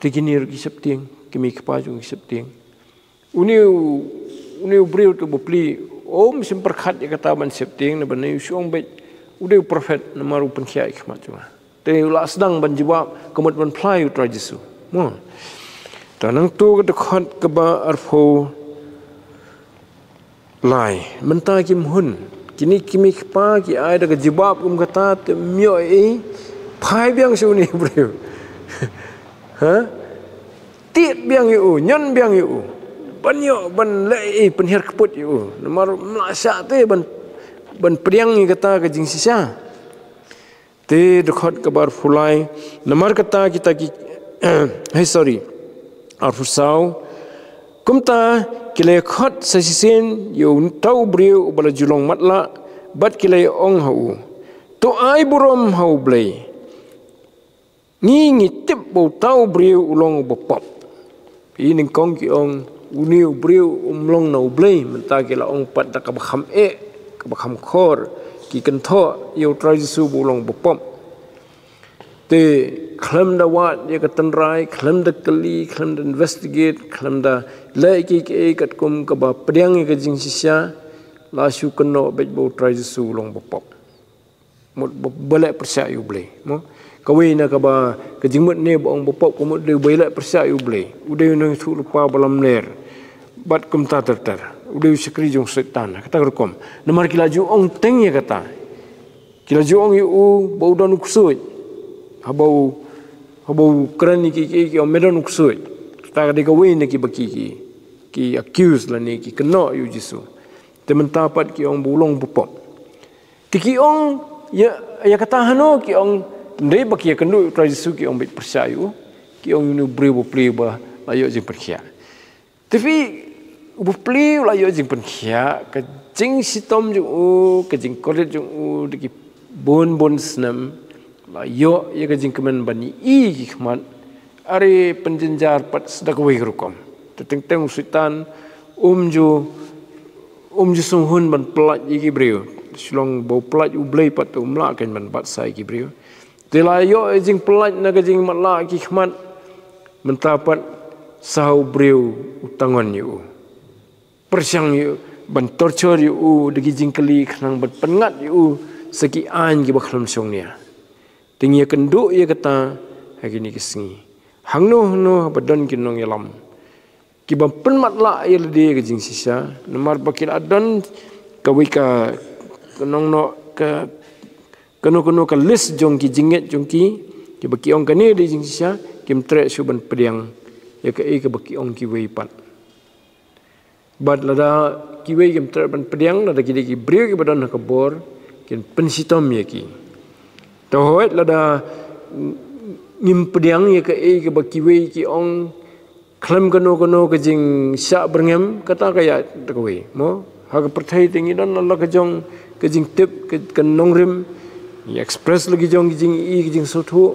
Te kine ruh ki sheptieng, ki mei ki pa jong ki sheptieng. Une u, une u briew te u bapli, um shym pyrkhat ïa kata ban sheptieng, naba une u shu ong beit u dei u prophet, namar u pynkhiah ïa ki khmat jong nga. Te u la sdang ban jubab, ka mut ban phla ïa u Trai Jisu. Mo. Te nangta ka dkhot kaba arphew lai, mynta kim hun. Kine ki mei ki pa ki ai da ka jubab kum kata, te ym ïoh ei, phai biang sha une u briew. Ha? Tied biang ïa u, ñion biang ïa u. Ban ïoh, ban leh ei, pynhiar kput ïa u. Namar ym lah shah te ban, ban pdiang ïa kata ka jingshisha. Te dkhot kaba arphew lai, namar kata kita ki, hei, sorry, arphew saw. Kumta ki la ïakhot sa shisien ïa uta u briew uba la ju long matlah, bad ki la ïa ong ha u, to ai burom ha U Blei. Ngi ngi tip ba uta u briew u long uba pop. Phi nyngkong ki ong, une u briew um long na U Blei, mynta ki la ong pat da kaba kham eh, kaba kham khor, ki kynthoh ïa u Trai Jisu ba u long uba pop. Te khlem da wad ïa ka tynrai, khlem da kylli, khlem da investigate, khlem da leh kiei kiei katkum kaba pdiang ïa ka jingshisha, la shu kynnoh beit ba u Trai Jisu u long uba pop. Mut ba, ba leh pyrshah ïa U Blei. Mo? Kawei na kaba, ka jingmut ne ba ong ba pop, ka mut dei ba leh pyrshah ïa U Blei. U dei u nongïathuhlypa ba lamler. Bad kumta ter ter. U dei u shakri jong u Soitan. Kata ka rukom. Namar ki la ju ong teng ïa kata. Ki la ju ong ïa u ba u don u ksuid. Haba u, haba u kren ïa ki, ki, ki ong me don u ksuid. Kata ka dei kawei na kiba ki, ki, ki accuse lane ki kynnoh ïa u Jisu. Te mynta pat ki ong ba u long ba pop. Te ki ong, ïa, ïa kata hano ki ong, ym dei ba ki ïakynduh ïa u Trai Jisu ki ong beit pyrshah ïa u, ki ong une u briew bapli ba la ïoh jingpynkhiah. Te phi, u bapli u la ïoh jingpynkhiah, ka jingshitom jong u, ka jingkordit jong u, da ki bun bun snem, la ïoh ïa ka jingkmen ban ïohi ki khmat, are pynjynjar pat sa da kawei ka rukom. Te teng teng u Soitan, um ju, um ju sngewhun ban pyllait ïa ki briew. Shu long ba u pyllait U Blei pat te um lah kein ban bat sa ïa ki briew. Te la ïoh ïa jingpyllait na ka jingmatlah ki khmat. Mynta pat sa u briew u tngon ïa u. Pyrshang ïa u, ban torture ïa u, da ki jingkylli khnang ban pynngat ïa u, sa ki aiñ kiba khlem shongnia. Te ngi ïakynduh ïa kata, ha kine ki sngi. Hangno hangno ba don ki nongïalam. Kiba pynmatlah ïa lade ka jingshisha, namar ba ki la don kawei ka, ka nongno ka, kano kano ka list jong ki jingngeit jong ki, kiba ki ong kane dei jingshisha, kim treh shuh ban pdiang, ïa kaei kaba ki ong kiwei pat. Bad lada kiwei kim treh ban pdiang, lada ki dei ki briew kiba don ha ka bor, kin pynshitom ïa ki. Te hooid lada ngim pdiang ïa kaei kaba kiwei ki ong, khlem kano kano ka jingshah byrngem, kata ka ïaid da kawei. Mo, ha ka pyrthei te ngi don la la ka jong ka jingtip, ka, ka nongrim, ngi express la ki jong ka jingïohi, ka jingsngewthuh,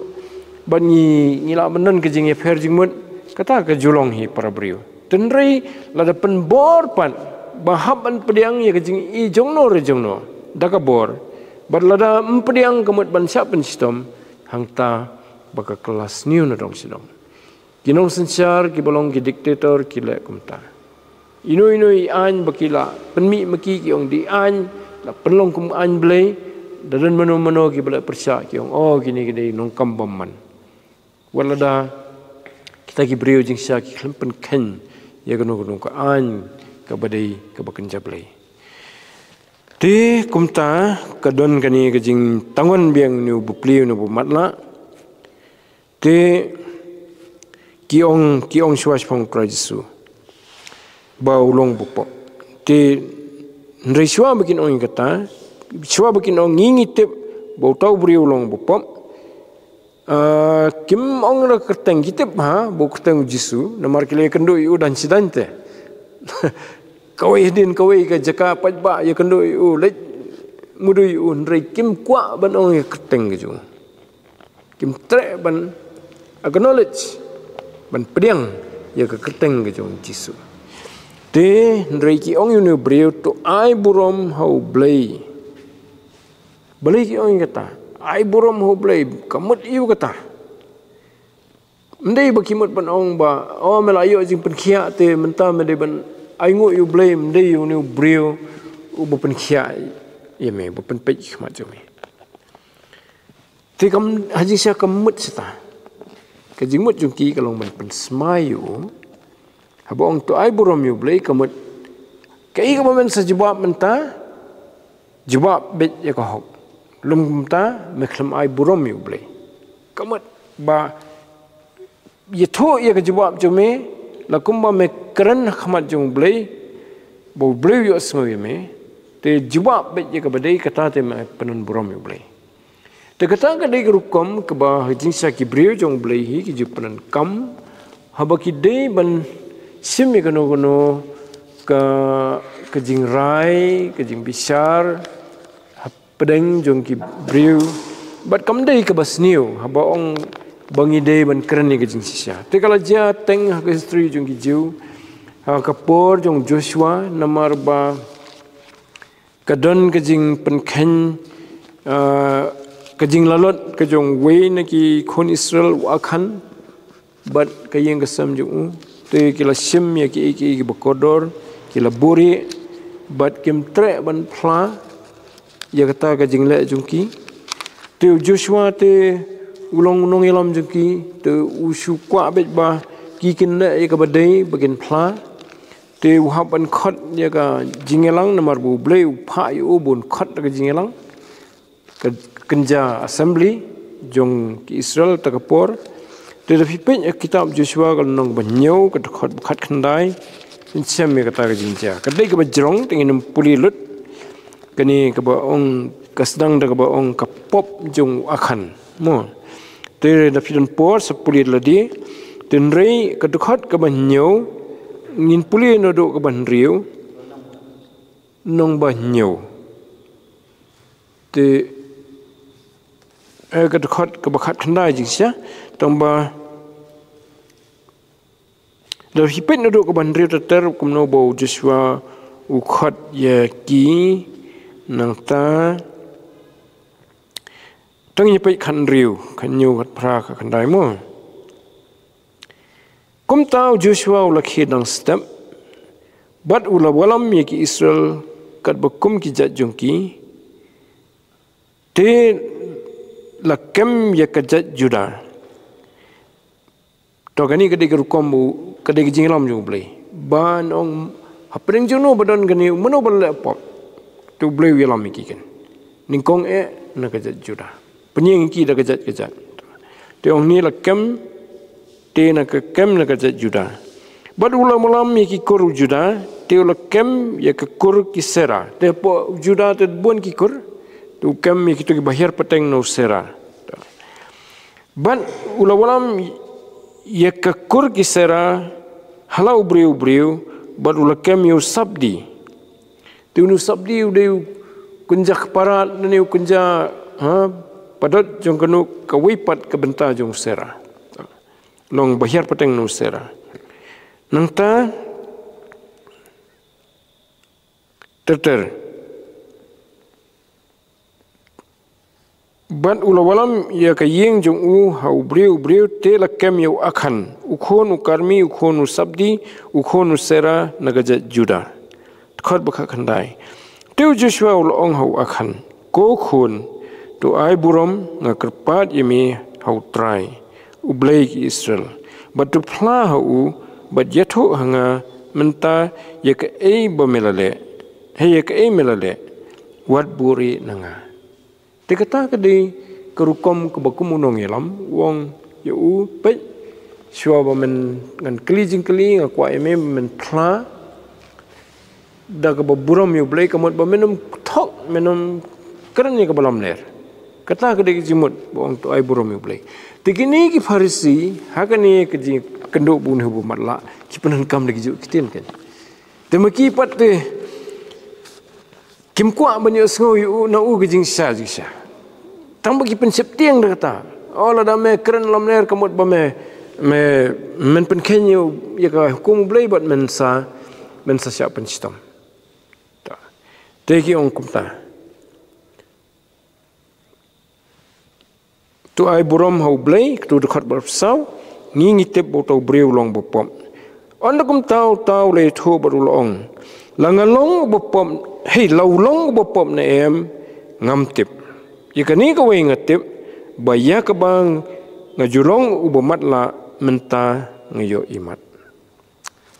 bad ngi, ngi lah ban don ka jingïapher jingmut, kata ka ju long hi para briew. Hynrei lada pynbor pat ba hap ban pdiang ïa ka jingïohi jongno re jongno da ka bor, bad lada ym pdiang ka mut ban shah pynshitom, hangta ba ka kylla sniew na dong sha dong. Ki nongsynshar kiba long ki dictator ki leh kumta. Ino ino i aiñ ba ki la pynmih ma ki, ki ong dei aiñ, la pynlong kum aiñ Blei, da don mano mano kiba leh pyrshah ki ong, oh, kine ki dei nongkam bymman. Wat lada kita ki briew jingshisha ki khlem pynkheiñ ïa kano kano ka aiñ kaba dei kaba kynja Blei. Te kumta ka don kane ka jingtngon biang une u bapli, une u bamatlah. Te ki ong, ki ong shuwa shaphang u Trai Jisu ba u long ba pop. Te hynrei shuwa ba kin ong ïa kata, shuwa ba kin ong ngi ngi tip ba uta u briew u long ba pop. Ah, kim ong da ka kyrteng, ki tip ha ba u kyrteng u Jisu, namar ki la ïakynduh ïa u dang shi dang te. Kawei hadien kawei ka jaka paidbah ïakynduh ïa u, leit mudui ïa u, hynrei kim kwah ban ong ïa ka kyrteng ka jong u. Kim treh ban acknowledge, ban pdiang ïa ka kyrteng ka jong u Jisu. Te hynrei ki ong ïa une u briew, to ai burom ha U Blei. Balei ki ong ïa kata? Ai burom ha U Blei, ka mut ïa kata. Ym dei ba ki mut ban ong ba, oh, me la ïoh jingpynkhiah te mynta me dei ban ainguh ïa U Blei, ym dei ïa une u briew uba pynkhiah ïa me, ba pynpeit ki khmat jong me. Te kam, ha jingshisha kam mut shisha. Ka jingmut jong ki ka long ban pynsmai ïa u. Haba ong to ai burom ïa U Blei ka mut, kaei kaba men sa jubab mynta, jubab beit ïa ka hok. Lym kumta me khlem ai burom ïa U Blei. Ka mut ba ïathuh ïa ka jubab jong me, la kumba me kren ha khmat jong U Blei, ba U Blei u ïohsngew ïa me, te jubab beit ïa kaba dei, kata te me pynburom ïa U Blei. Te kata ka dei ka rukom kaba ha jingshisha ki briew jong U Blei hi ki ju pyndonkam, haba ki dei ban shim ïa kano kano ka, ka jingrai, ka jingbishar hapdeng jong ki briew. Bad kam dei kaba sniew haba ong ba ngi dei ban kren ïa ka jingshisha. Te ka la jia teng ha ka history jong ki Jiw, ha ka por jong Joshua, namar ba ka don ka jingpynkheiñ, ah, ka jinglalot ka jong uwei na ki khun Israel, u Akhan, bad ka ïing ka sem jong u. Te ki la shim ïa kiei kiei kiba kordor, ki la buhrieh, bad kim treh ban phla ïa kata ka jingleh jong ki. Te u Joshua te u long u nongïalam jong ki, te u shu kwah beit ba ki kin leh ïa kaba dei ba kin phla. Te u hap ban khot ïa ka jingïalang, namar ba U Blei u phah ïa u ban khot ïa ka jingïalang, ka kynja assembly jong ki Israel ta ka por. Te da phi peit ïa kitab Joshua ka lynnong ba hynñiew, ka dkhot ba khatkhyndai, ngin shem ïa kata ka jingjia. Ka dei kaba jrong, te ngin ym pule lut. Kane kaba ong, ka sdang da kaba ong ka pop jong u Akhan. Mo. Te da phi don por sa pule lade. Te hynrei ka dkhot kaba hynñiew, ngin pule naduh kaba hynriew, lynnong ba hynñiew. Te, eh, ka dkhot kaba khatkhyndai jingshisha, tang ba, da phi peit naduh kaba hynriew ter ter, kumno ba u Joshua u khot ïa ki, nangta, tang ïa peit khathynriew, khathynñiew, khatphra, khatkhyndai mo. Kumta u Joshua u la khie dang step, bad u la wallam ïa ki Israel katba kum ki jait jong ki, te la kem ïa ka jait Juda. To kane ka dei ka rukom u, ka dei ka jingïalam jong U Blei. Ban ong hapdeng jong no ba don kane, mano ba leh pop. Te U Blei u ïalam ïa ki ken. Nyngkong eh na ka jait Juda. Pynïeng ïa ki da ka jait ka jait. Te ong ne la kem, te na ka kem na ka jait Juda. Bad u la wallam ïa ki kur u Juda, te u la kem ïa ka kur ki Sera. Te hapoh u Juda te bun ki kur, te u kem ïa kito kiba hiar pateng na u Sera. Bad u la wallam ïa ka kur ki Sera, ha la u briew u briew, bad u la kem ïa u Sabdi. Te une u Sabdi u dei u kynja kparad, ne u kynja, ha, padot jong kano kawei pat ka bynta jong u Sera. Long ba hiar pateng na u Sera. Nangta, ter ter. Bad u la wallam ïa ka ïing jong u ha u briew u briew, te la kem ïa u Akhan, u khun u Karmi, u khun u Sabdi, u khun u Sera na ka jait Juda. Dkhot ba khatkhyndai. Te u Joshua u la ong ha u Akhan, ko khun, to ai burom, nga kyrpad ïa me ha U Trai, U Blei ki Israel, bad to phla ha u, bad ïathuh ha nga mynta ïa kaei ba me la leh, hei ïa kaei me la leh, wat buhrieh na nga. Te kata ka dei ka rukom kaba kum u nongïalam, u ong ïa u, peit, shuwa ba men ngan kylli jingkylli, nga kwah ïa me ba men phla da kaba burom ïa U Blei, ka mut ba men ym thok, men ym kren ïa kaba lamler. Kata ka dei ka jingmut ba ong to ai burom ïa U Blei. Te kine ki Pharisi, ha kane ka jingkynduh ba une u ba matlah, ki pyndonkam da ki juh ki ktien ken. Te ma ki pat te kim kwah ban ïohsngew ïa u na u ka jingshisha jingshisha. Tang ba ki pynsheptieng da kata. Oh, lada me kren lamler ka mut ba me, me, men pynkheiñ ïa ka hukum U Blei bad men sa, men sa shah pynshitom. Ta. Te ki ong kumta. To ai burom ha U Blei, katu dkhot ba arphew saw, ngi ngi tip ba uta u briew u long uba pop. Ynda kumta uta u la ïathuh bad u la ong, la nga long uba pop, hei, la u long uba pop ne em, ngam tip. Ïa kane kawei nga tip, ba ïa kaba nga ju long uba matlah, mynta nga ïohi mat.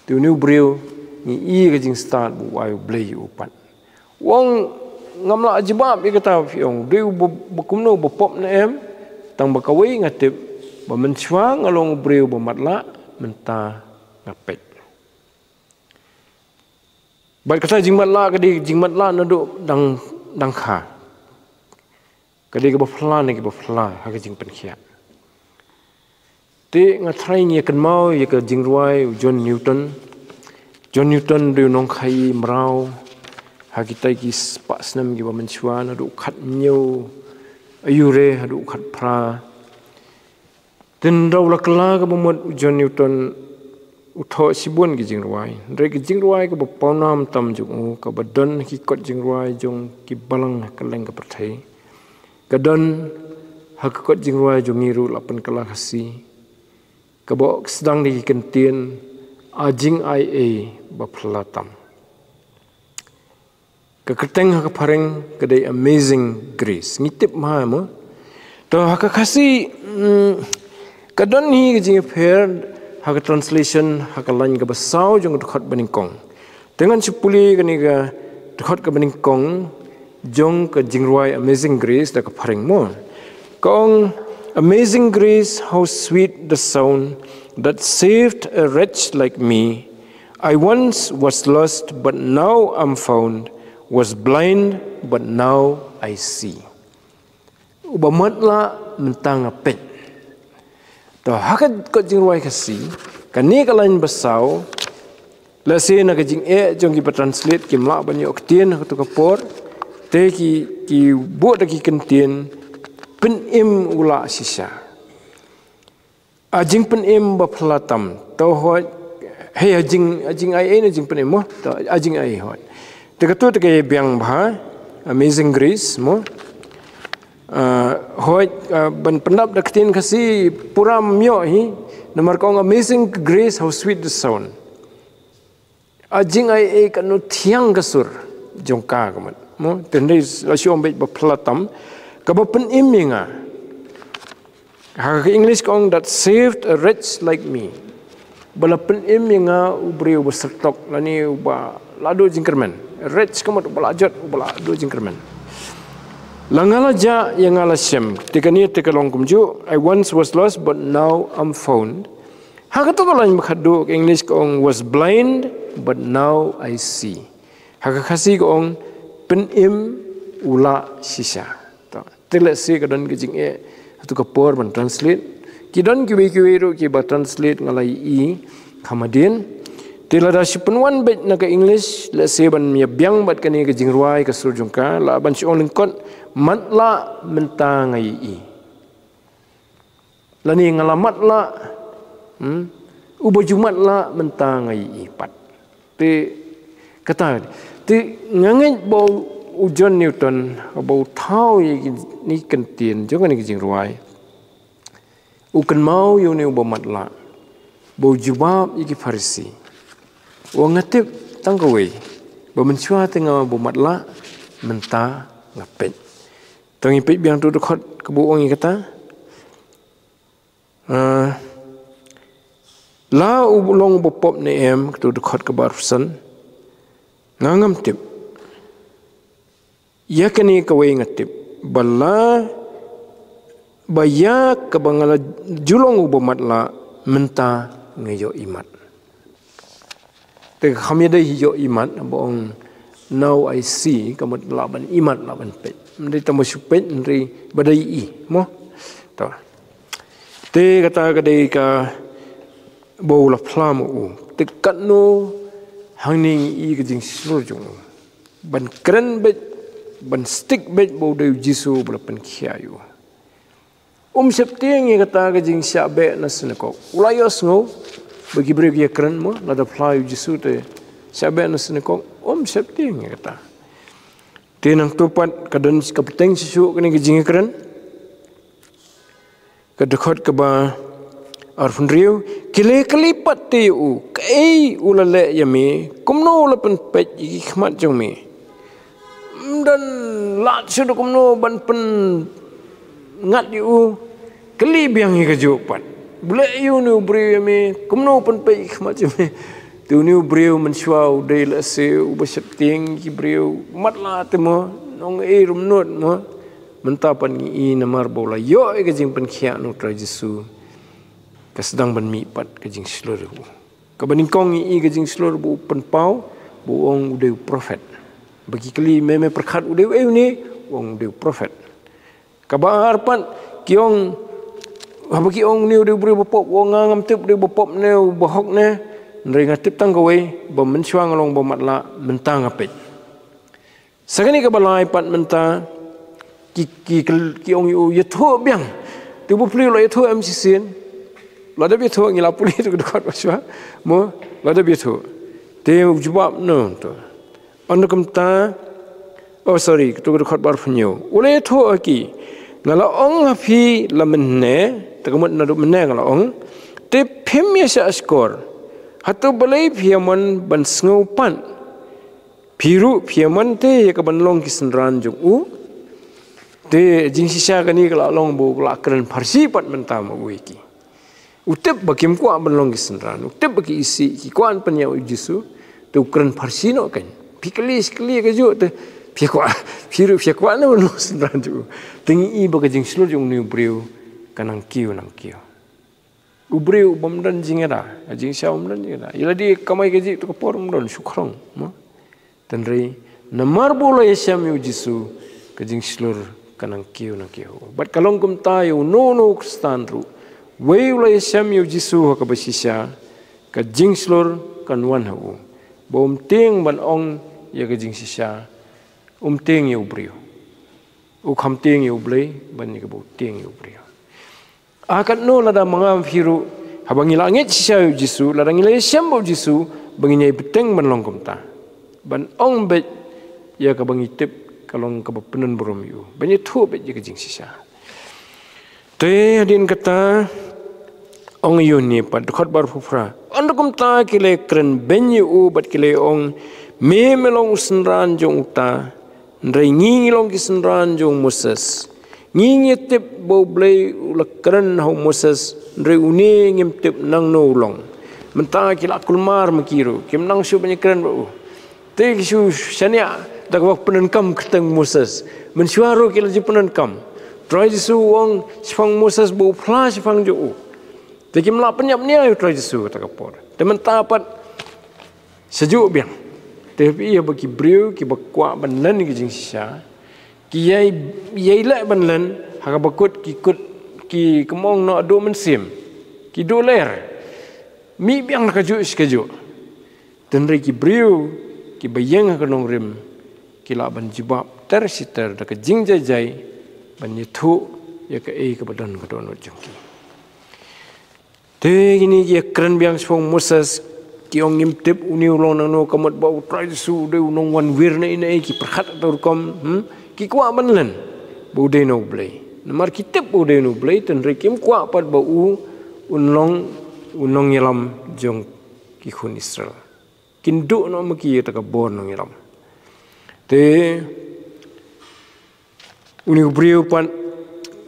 Te une u briew, ngi i ka jingstad ba u ai U Blei ïa u pat. U ong, ngam lah jubab ïa kata, phi ong, dei uba, ba kumno, ba pop ne em, tang ba kawei nga tip, ba mynshuwa nga long u briew ba matlah, mynta nga peit. Bad kata jingmatlah ka dei jingmatlah naduh dang, dang kha. Ka dei kaba phylla ne kaba phylla ha ka jingpynkhiah. Te nga tharai ngi ïa kynmaw ïa ka jingrwai u John Newton. John Newton dei u nongkhaïi mraw ha kitai ki spah snem kiba mynshuwa, naduh u khathynñiew aiu re haduh u khatphra. Te ynda u la kylla kaba mut u John Newton u thoh shibun ki jingrwai. Hynrei ki jingrwai kaba pawnam tam jong u, kaba don ha ki kot jingrwai jong ki balang ha kylleng ka pyrthei, ka don ha ka kot jingrwai jong ngi ruh la pynkylla Khasi, kaba sdang da ki kyntien, A jingaiei ba phylla tam. Ka kyrteng ha ka phareng ka dei Amazing Grace. Ngi tip ma mo. To ha ka Khasi, mm, ka don hi ka jingïapher ha ka translation ha ka lain kaba saw jong ka dkhot banyngkong. Te ngan shu pule kane ka dkhot kaba nyngkong jong ka jingrwai Amazing Grace da ka phareng mo. Ka ong, Amazing grace, how sweet the sound that saved a wretch like me. I once was lost, but now am found, was blind, but now I see. Uba matlah, mynta nga peit. To ha ka kot jingrwai Khasi, kane ka lain ba saw, lehse na ka jingeh jong kiba translate kim lah ban ïoh ktien ha katu ka por, te ki, ki buh da ki kyntien, pynim u lah shisha. A jingpynim ba phylla tam. To hooid, hei, a jing, a jingaiei ne jingpynim mo. To a jingaiei hooid. Te katu te ka biang bha, Amazing Grace mo. Ah, hooid, ah, ban pyndap da ka ktien Khasi pura ym ïoh hi. Namar ka ong Amazing Grace, how sweet the sound. A jingaiei, katno thiang ka sur jong ka, ka mut mo. Te hynrei la shu ong beit ba phylla tam, kaba pynim ïa nga. Ha ka English ka ong that saved a wretch like me. Ba la pynim ïa nga u briew uba syrtok lane uba la duh jingkyrmen. Wretch ka mut uba la jot, uba la duh jingkyrmen. La nga la jah ïa nga la shem. Te kane te ka long kumjuh, I once was lost but now I'm found. Ha katu ka lain ba khatduh ka English ka ong was blind but now I see. Ha ka Khasi ka ong pynim u lah shisha. To, te lehse ka don ka jingeh ha katu ka por ban translate. Ki don kiwei kiwei ruh kiba translate nga la ïohi kham hadien. Te lada shu pynwan beit na ka English, lehse ban ïa biang bad kane ka jingrwai ka sur jong ka, lah ban shu ong lyngkot, matlah mynta nga ïohi. Lane nga la matlah, hmm? Uba ju matlah mynta nga ïohi pat. Te kata, te nga ngeit ba u John Newton, ba u thaw ïa kine ki kyntien jong kane ka jingrwai, u kynmaw ïa une uba matlah, ba u jubab ïa ki Pharisi. Ong nga tip tang kawei, ba mynshuwa te nga uba matlah, mynta nga peit. To ngin peit biang tu dkhot kaba u ong ïa kata. Ah, la u long uba pop ne em, katu dkhot kaba arphew san. Nga ngam tip. Ïa kane kawei nga tip. Ba la, ba ïa kaba nga la ju long uba matlah, mynta nga ïohi mat. Te kham ïadei hi ïohi mat, ba ong now I see, ka mut lah ban i mat, lah ban peit. Ym dei tang ba shu peit, hynrei ba dei i, mo. To. Te kata ka dei kaba u la phla ma u. Te katno hangne ngi i ka jingshlur jong u. Ban kren beit, ban stick beit ba u dei u Jisu ba la pynkhiah ïa u. Um sheptieng ïa kata ka jingshah beh na synagog. U la ïohsngew ba ki briew ki ïakren mo, lada phla ïa u Jisu te shah beh na synagog. Um sheptieng ïa kata. Te nangta pat ka don ka bteng shisha kane ka jingïakren. Ka dkhot kaba arphew hynriew, ki la kylli pat te ïa u, kaei u la leh ïa me, kumno u la pynpeit ïa ki khmat jong me? Ym don lad shuh da kumno ban pynngat ïa u, kylli biang ïa kajuh pat. U leh ïa une u briew ïa me, kumno u pynpeit ïa ki khmat jong me? Te une u briew mynshuwa u dei lehse uba sheptieng ki briew, matlah te mo, nongïalam nud mo. Mynta pat ngi i namar ba u la ïoh ïa ka jingpynkhiah na u Trai Jisu, ka sdang ban mih pat ka jingshlur u. Kaba nyngkong ngi i ka jingshlur ba u pynpaw, ba u ong u dei u prophet. Ba ki kylli me, me pyrkhat u dei uei une, u ong u dei u prophet. Kaba ar pat ki ong, haba ki ong une u dei u briew bapop, u ong nga ngam tip u dei bapop ne u bahok ne, hynrei nga tip tang kawei, ba mynshuwa nga long ba matlah, mynta nga peit. Sa kane kaba lai pat mynta, ki, ki, ki, ki ong ïa u ïathuh biang. Te u bapli u la ïathuh em shisien. La dep ïathuh, ngi la pule tu ka dkhot ba shuwa. Mo, la dep ïathuh. Te u jubab no to. Ynda kumta, oh sorry, tu ka dkhot ba arphew hynñiew. U la ïathuh ha ki. Nga la ong ha phi la mynne, te ka mut naduh mynne nga la ong. Te phim ïa shah shkor. Hato balei phi ïa mon ban sngew pat? Phi ruh phi ïa mon te ïa ka ban long ki synran jong u. Te jingshisha kane ka la long ba u la kren pharshi pat mynta ma u ïa ki. U tip ba kim kwah ban long ki synran, u tip ba ki isih, ki kwah ban pynïap ïa u Jisu. Te u kren pharshi noh kein. Phi kylli shi kylli kajuh te phi kwah, phi ruh phi kwah ne ban long synran jong u. Te ngi i ba ka jingshlur jong une u briew ka nang kiew nang kiew. U briew bym don jingïada, ka jingshisha bym don jingïada. Ïa lade kamai kajih tu ka por bym don, shu khrong mo. Hynrei namar ba u la ïashem ïa u Jisu, ka jingshlur ka nang kiew nang kiew. Bad ka long kumta ïa uno uno u Khristan ruh. Wei u la ïashem ïa u Jisu ha kaba shisha, ka jingshlur kan wan ha u. Ba um tieng ban ong ïa ka jingshisha, um tieng ïa u briew. U kham tieng ïa u Blei ban ïa kaba u tieng ïa u briew. Ah, katno lada ma nga ma phi ruh, haba ngi la ngeit shisha ïa u Jisu, lada ngi la ïashem bad u Jisu, ba ngin ïai bteng ban long kumta. Ban ong beit ïa kaba ngi tip ka long kaba pyndon burom ïa u. Ban ïathuh beit ïa ka jingshisha. Te hadien kata, ong ïa une pat, dkhot ba arphew phra. Ynda kumta ki la kren beiñ ïa u bad ki la ong, me me long u synran jong uta. Hynrei ngi ngi long ki synran jong u Moses. Ngi ngi tip ba u Blei u la kren ha u Moses, hynrei une ngim tip nangno u long. Mynta ki la kulmar ma ki ruh, kim nang shuh ban ïakren bad u. Te ki shu shaniah da kaba pyndonkam kyrteng Moses. Mynshuwa ruh ki la ju pyndonkam. Trai Jisu u ong shaphang Moses ba u phla shaphang jong u. Te kim lah pynïap nia ïa u Trai Jisu kata ka por. Te mynta pat sha juh biang. Te phi ïa ba ki briew kiba kwah ban len ki jingshisha. Ki ïai, ïai leh ban len, ha kaba kut ki kut ki kmong noh duh mynsiem. Ki duh ler. Mih biang na kajuh shi kajuh. Hynrei ki briew kiba ïeng ha ka nongrim, ki lah ban jubab ter shi ter da ka jingjaijai, ban ïathuh ïa kaei kaba don ka dohnud jong ki. Te kine ki ïakren biang shaphang Moses, ki ong ngim tip une u long nangno, ka mut ba u Trai Jisu u dei u nongwan wir ne ine, ki pyrkhat ha ka rukom, hmm? Ki kwah ban len ba u dei na u Blei. Namar ki tip ba u dei na u Blei, hynrei kim kwah pat ba u un long u nongïalam jong ki khun Israel. Kin duh noh ma ki ïa kata ka bor nongïalam. Te une u briew pat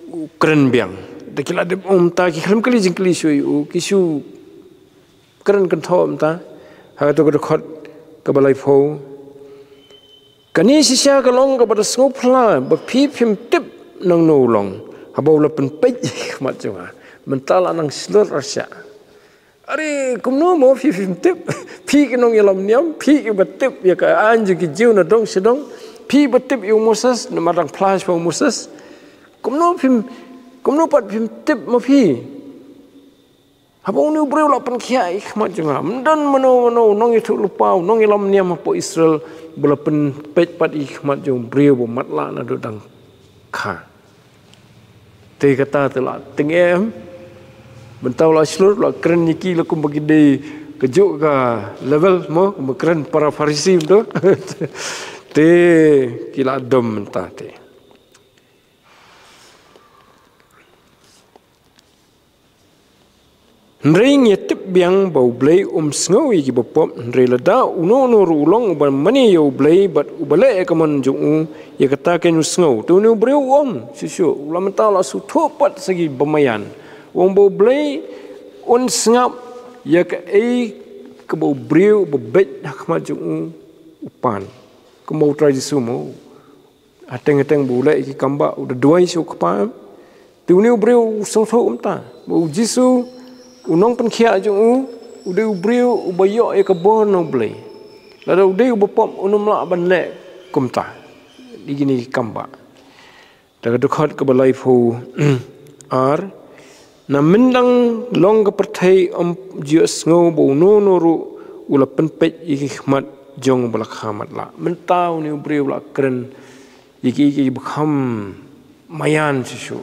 u kren biang. Da ki la dep ong mynta, ki khlem kylli jingkylli shuh ïa u, ki shu kren kynthoh mynta. Ha kato ka dkhot kaba laiphew. Kane shisha ka long kaba da sngewphylla ba phi phim tip nangno u long. Haba u la pynpeit ïa ki khmat jong nga. Mynta la nang shlur arshah. Are, kumno mo phi phim tip? Phi ki nongïalam niam, phi kiba tip ïa ka aiñ jong ki Jiw na dong sha dong, phi ba tip ïa u Moses, namar dang phla shaphang u Moses. Kumno phim, kumno pat phim tip ma phi? Haba une u briew la pynkhiah ïa ki khmat jong nga. Ym don mano mano, nongïathuhlypa, nongïalam niam hapoh Israel, ba la pynpeit pat ïa ki khmat jong u briew ba matlah naduh dang kha. Te kata te la teng em. Mynta u la shlur, la kren ïa ki la kumba ki dei kajuh ka level mo, kumba kren para Pharisi mynta. Te ki la dom mynta te. Hynrei ngi tip biang ba U Blei um sngew ïa ki bapop, hynrei lada uno uno ruh u long uba mane ïa U Blei bad uba leh ïa ka mon jong u, ïa kata keiñ u sngew. Te une u briew u ong, shisha, u la mynta la shu thoh pat sa ki bamaian. U ong ba U Blei un sngap ïa kaei kaba u briew uba beit ha khmat jong u u pan. Kumba U Trai Jisu mo, hateng hateng ba u leh ïa ki kambah, u da duwai sha u Kpa em. Te une u briew u sngewthuh kumta ba U Jisu u nongpynkhiah jong u, u dei u briew uba ïoh ïa ka bor na U Blei. Lada u dei u bapop un ym lah ban leh kumta ïa kine ki kambah. Te ka dkhot kaba laiphew ar, na myndang long ka pyrthei ym ju sngew ba uno uno ruh u la pynpeit ïa ki khmat jong uba la kha matlah. Mynta une u briew u la kren ïa ki, ki ba kham maian shisha.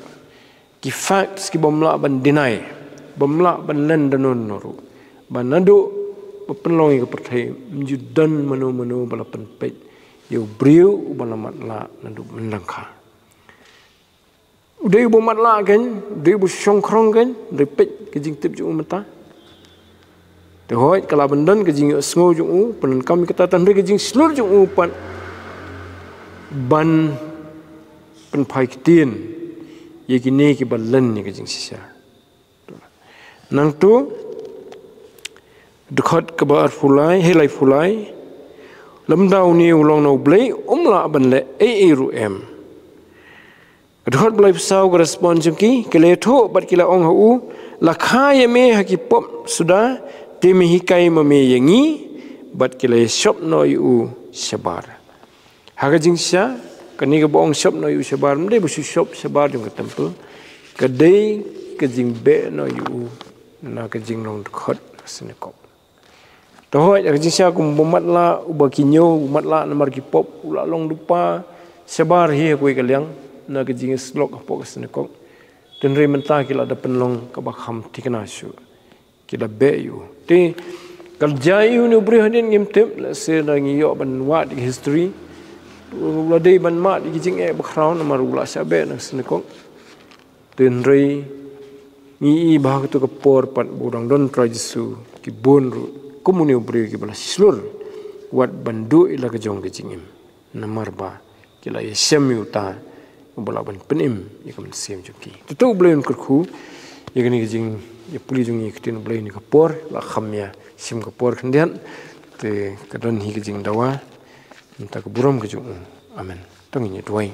Ki facts ki bym lah ban deny, bym lah ban len da uno uno ruh. Ba naduh ba pynlong ïa ka pyrthei, ym ju don mano mano ba la pynpeit ïa u briew uba la matlah naduh myndang kha. U dei uba matlah keiñ, u dei uba shongkhrong keiñ, hynrei peit ka jingtip jong u mynta. Te hooid, ka lah ban don ka jingïohsngew jong u, pyndonkam ïa kata, hynrei ka jingshlur jong u pat ban pynphai ktien ïa kine kiba len ïa ka jingshisha. Nangta, dkhot kaba arphew lai, hei laiphew lai, lymda une u long na U Blei, um lah ban leh ei ei ruh em. Ka dkhot ba laiphew saw, ka respond jong ki, ki la ïathuh bad ki la ong ha u, la kha ïa me ha ki pop suda, te me hikai ma me ïa ngi, bad ki la ïashop noh ïa u shabar. Ha ka jingshisha, kane kaba ong shop noh ïa u shabar, ym dei ba shu shop shabar jong ka temple, ka dei ka jingbeh noh ïa u na ka jinglong dkhot ka synagog. Te hooid, ha ka jingshisha kum uba matlah, uba ki ñiew, uba matlah namar ki pop, u la long da u pa shabar hi ha kawei ka liang, na ka jingïasyllok hapoh ka synagog. Te hynrei mynta ki la da pynlong kaba kham thikna shuh. Ki la beh ïa u. Te ka la jia ïa u une u briew hadien ngim tip, lehse lada ngi ïoh ban wad ïa ka history, u la dei ban mad ïa ki jingeh bakhraw namar u la shah beh na ka synagog. Te hynrei ngi ïohi ba ha katu ka por pat ba u dang don Trai Jisu, ki bun ruh kum une u briew kiba la shlur wat ban duh ïa la ka jong ka jingim. Namar ba ki la ïashem ïa uta uba lah ban pynim ïa ka mynsiem jong ki. Te to U Blei un kyrkhu ïa kane ka jingïapule jong ngi ha ka ktien U Blei ha kane ka por, la kham ïa shim ka por khyndiat. Te ka don hi ka jingdawa, mynta ka burom ka jong u. Amen. To ngin ïa duwai.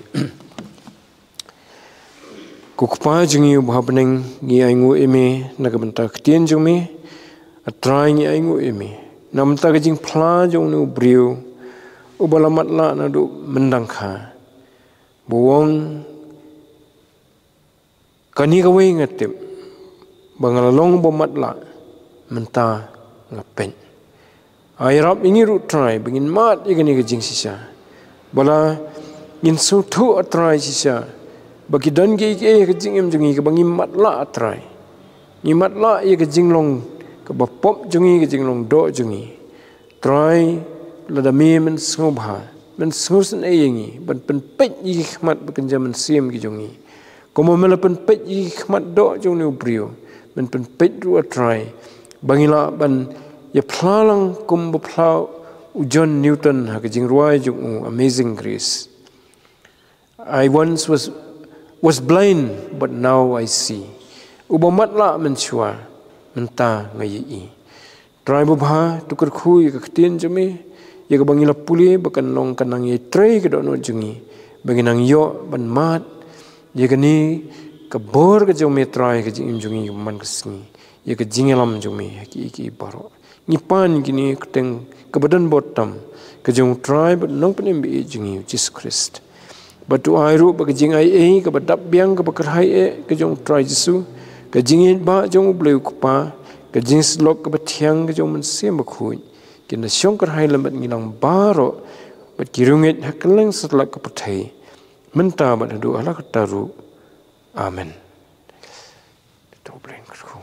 Ko Kpa jong ngi uba ha bneng, ngi ainguh ïa me na ka bynta ka ktien jong me. A Trai, ngi ainguh ïa me na ka bynta ka jingphla jong une u briew uba la matlah naduh myndang kha. Ba u ong, kane kawei nga tip ba nga la long uba matlah, mynta nga peit. Ai ïarap ïa ngi ruh Trai ba ngin mad ïa kane ka jingshisha, ba la ngin sngewthuh, a Trai, shisha ba ki don kiei kiei ha ka jingim jong ngi kaba ngi matlah, a Trai. Ngi matlah ïa ka jinglong kaba pop jong ngi, ka jinglong doh jong ngi. Trai, lada me men sngewbha, men sngewsynei ïa ngi ban pynpeit ïa ki khmat ba kynja mynsiem ki jong ngi, kumba me la pynpeit ïa ki khmat doh jong une u briew, men pynpeit ruh, a Trai, ba ngi lah ban ïaphla lang kumba phla u John Newton ha ka jingrwai jong u Amazing Grace. I once was, was blind, but now I see. Uba matlah mynshuwa, mynta nga ïohi. Trai babha, to kyrkhu ïa ka ktien jong me, ïa kaba ngi la pule, ba kan long ka nang ïatrei ka dohnud jong ngi, ba ngi nang ïoh ban mad ïa kane ka bor ka jong me, Trai, ha ka jingim jong ngi man ka sngi, ïa ka jingïalam jong me ha kiei kiei baroh. Ngi pan ïa kine ha ka kyrteng kaba don bor tam ka jong u Trai bad Nongpynim ba ïeit jong ngi, u Jisu Khrist. Bad to ai ruh ba ka jingaiei kaba dap biang, kaba kyrhai eh, ka jong u Trai Jisu, ka jingïeit ba jong U Blei U Kpa, ka jingïasyllok kaba thiang ka jong u Mynsiem Bakhuid, kin da shong kyrhai lem bad ngi lang baroh, bad ki riewngeit ha kylleng satlak ka pyrthei, mynta bad haduh katta ruh. Amen. To U Blei un kyrkhu.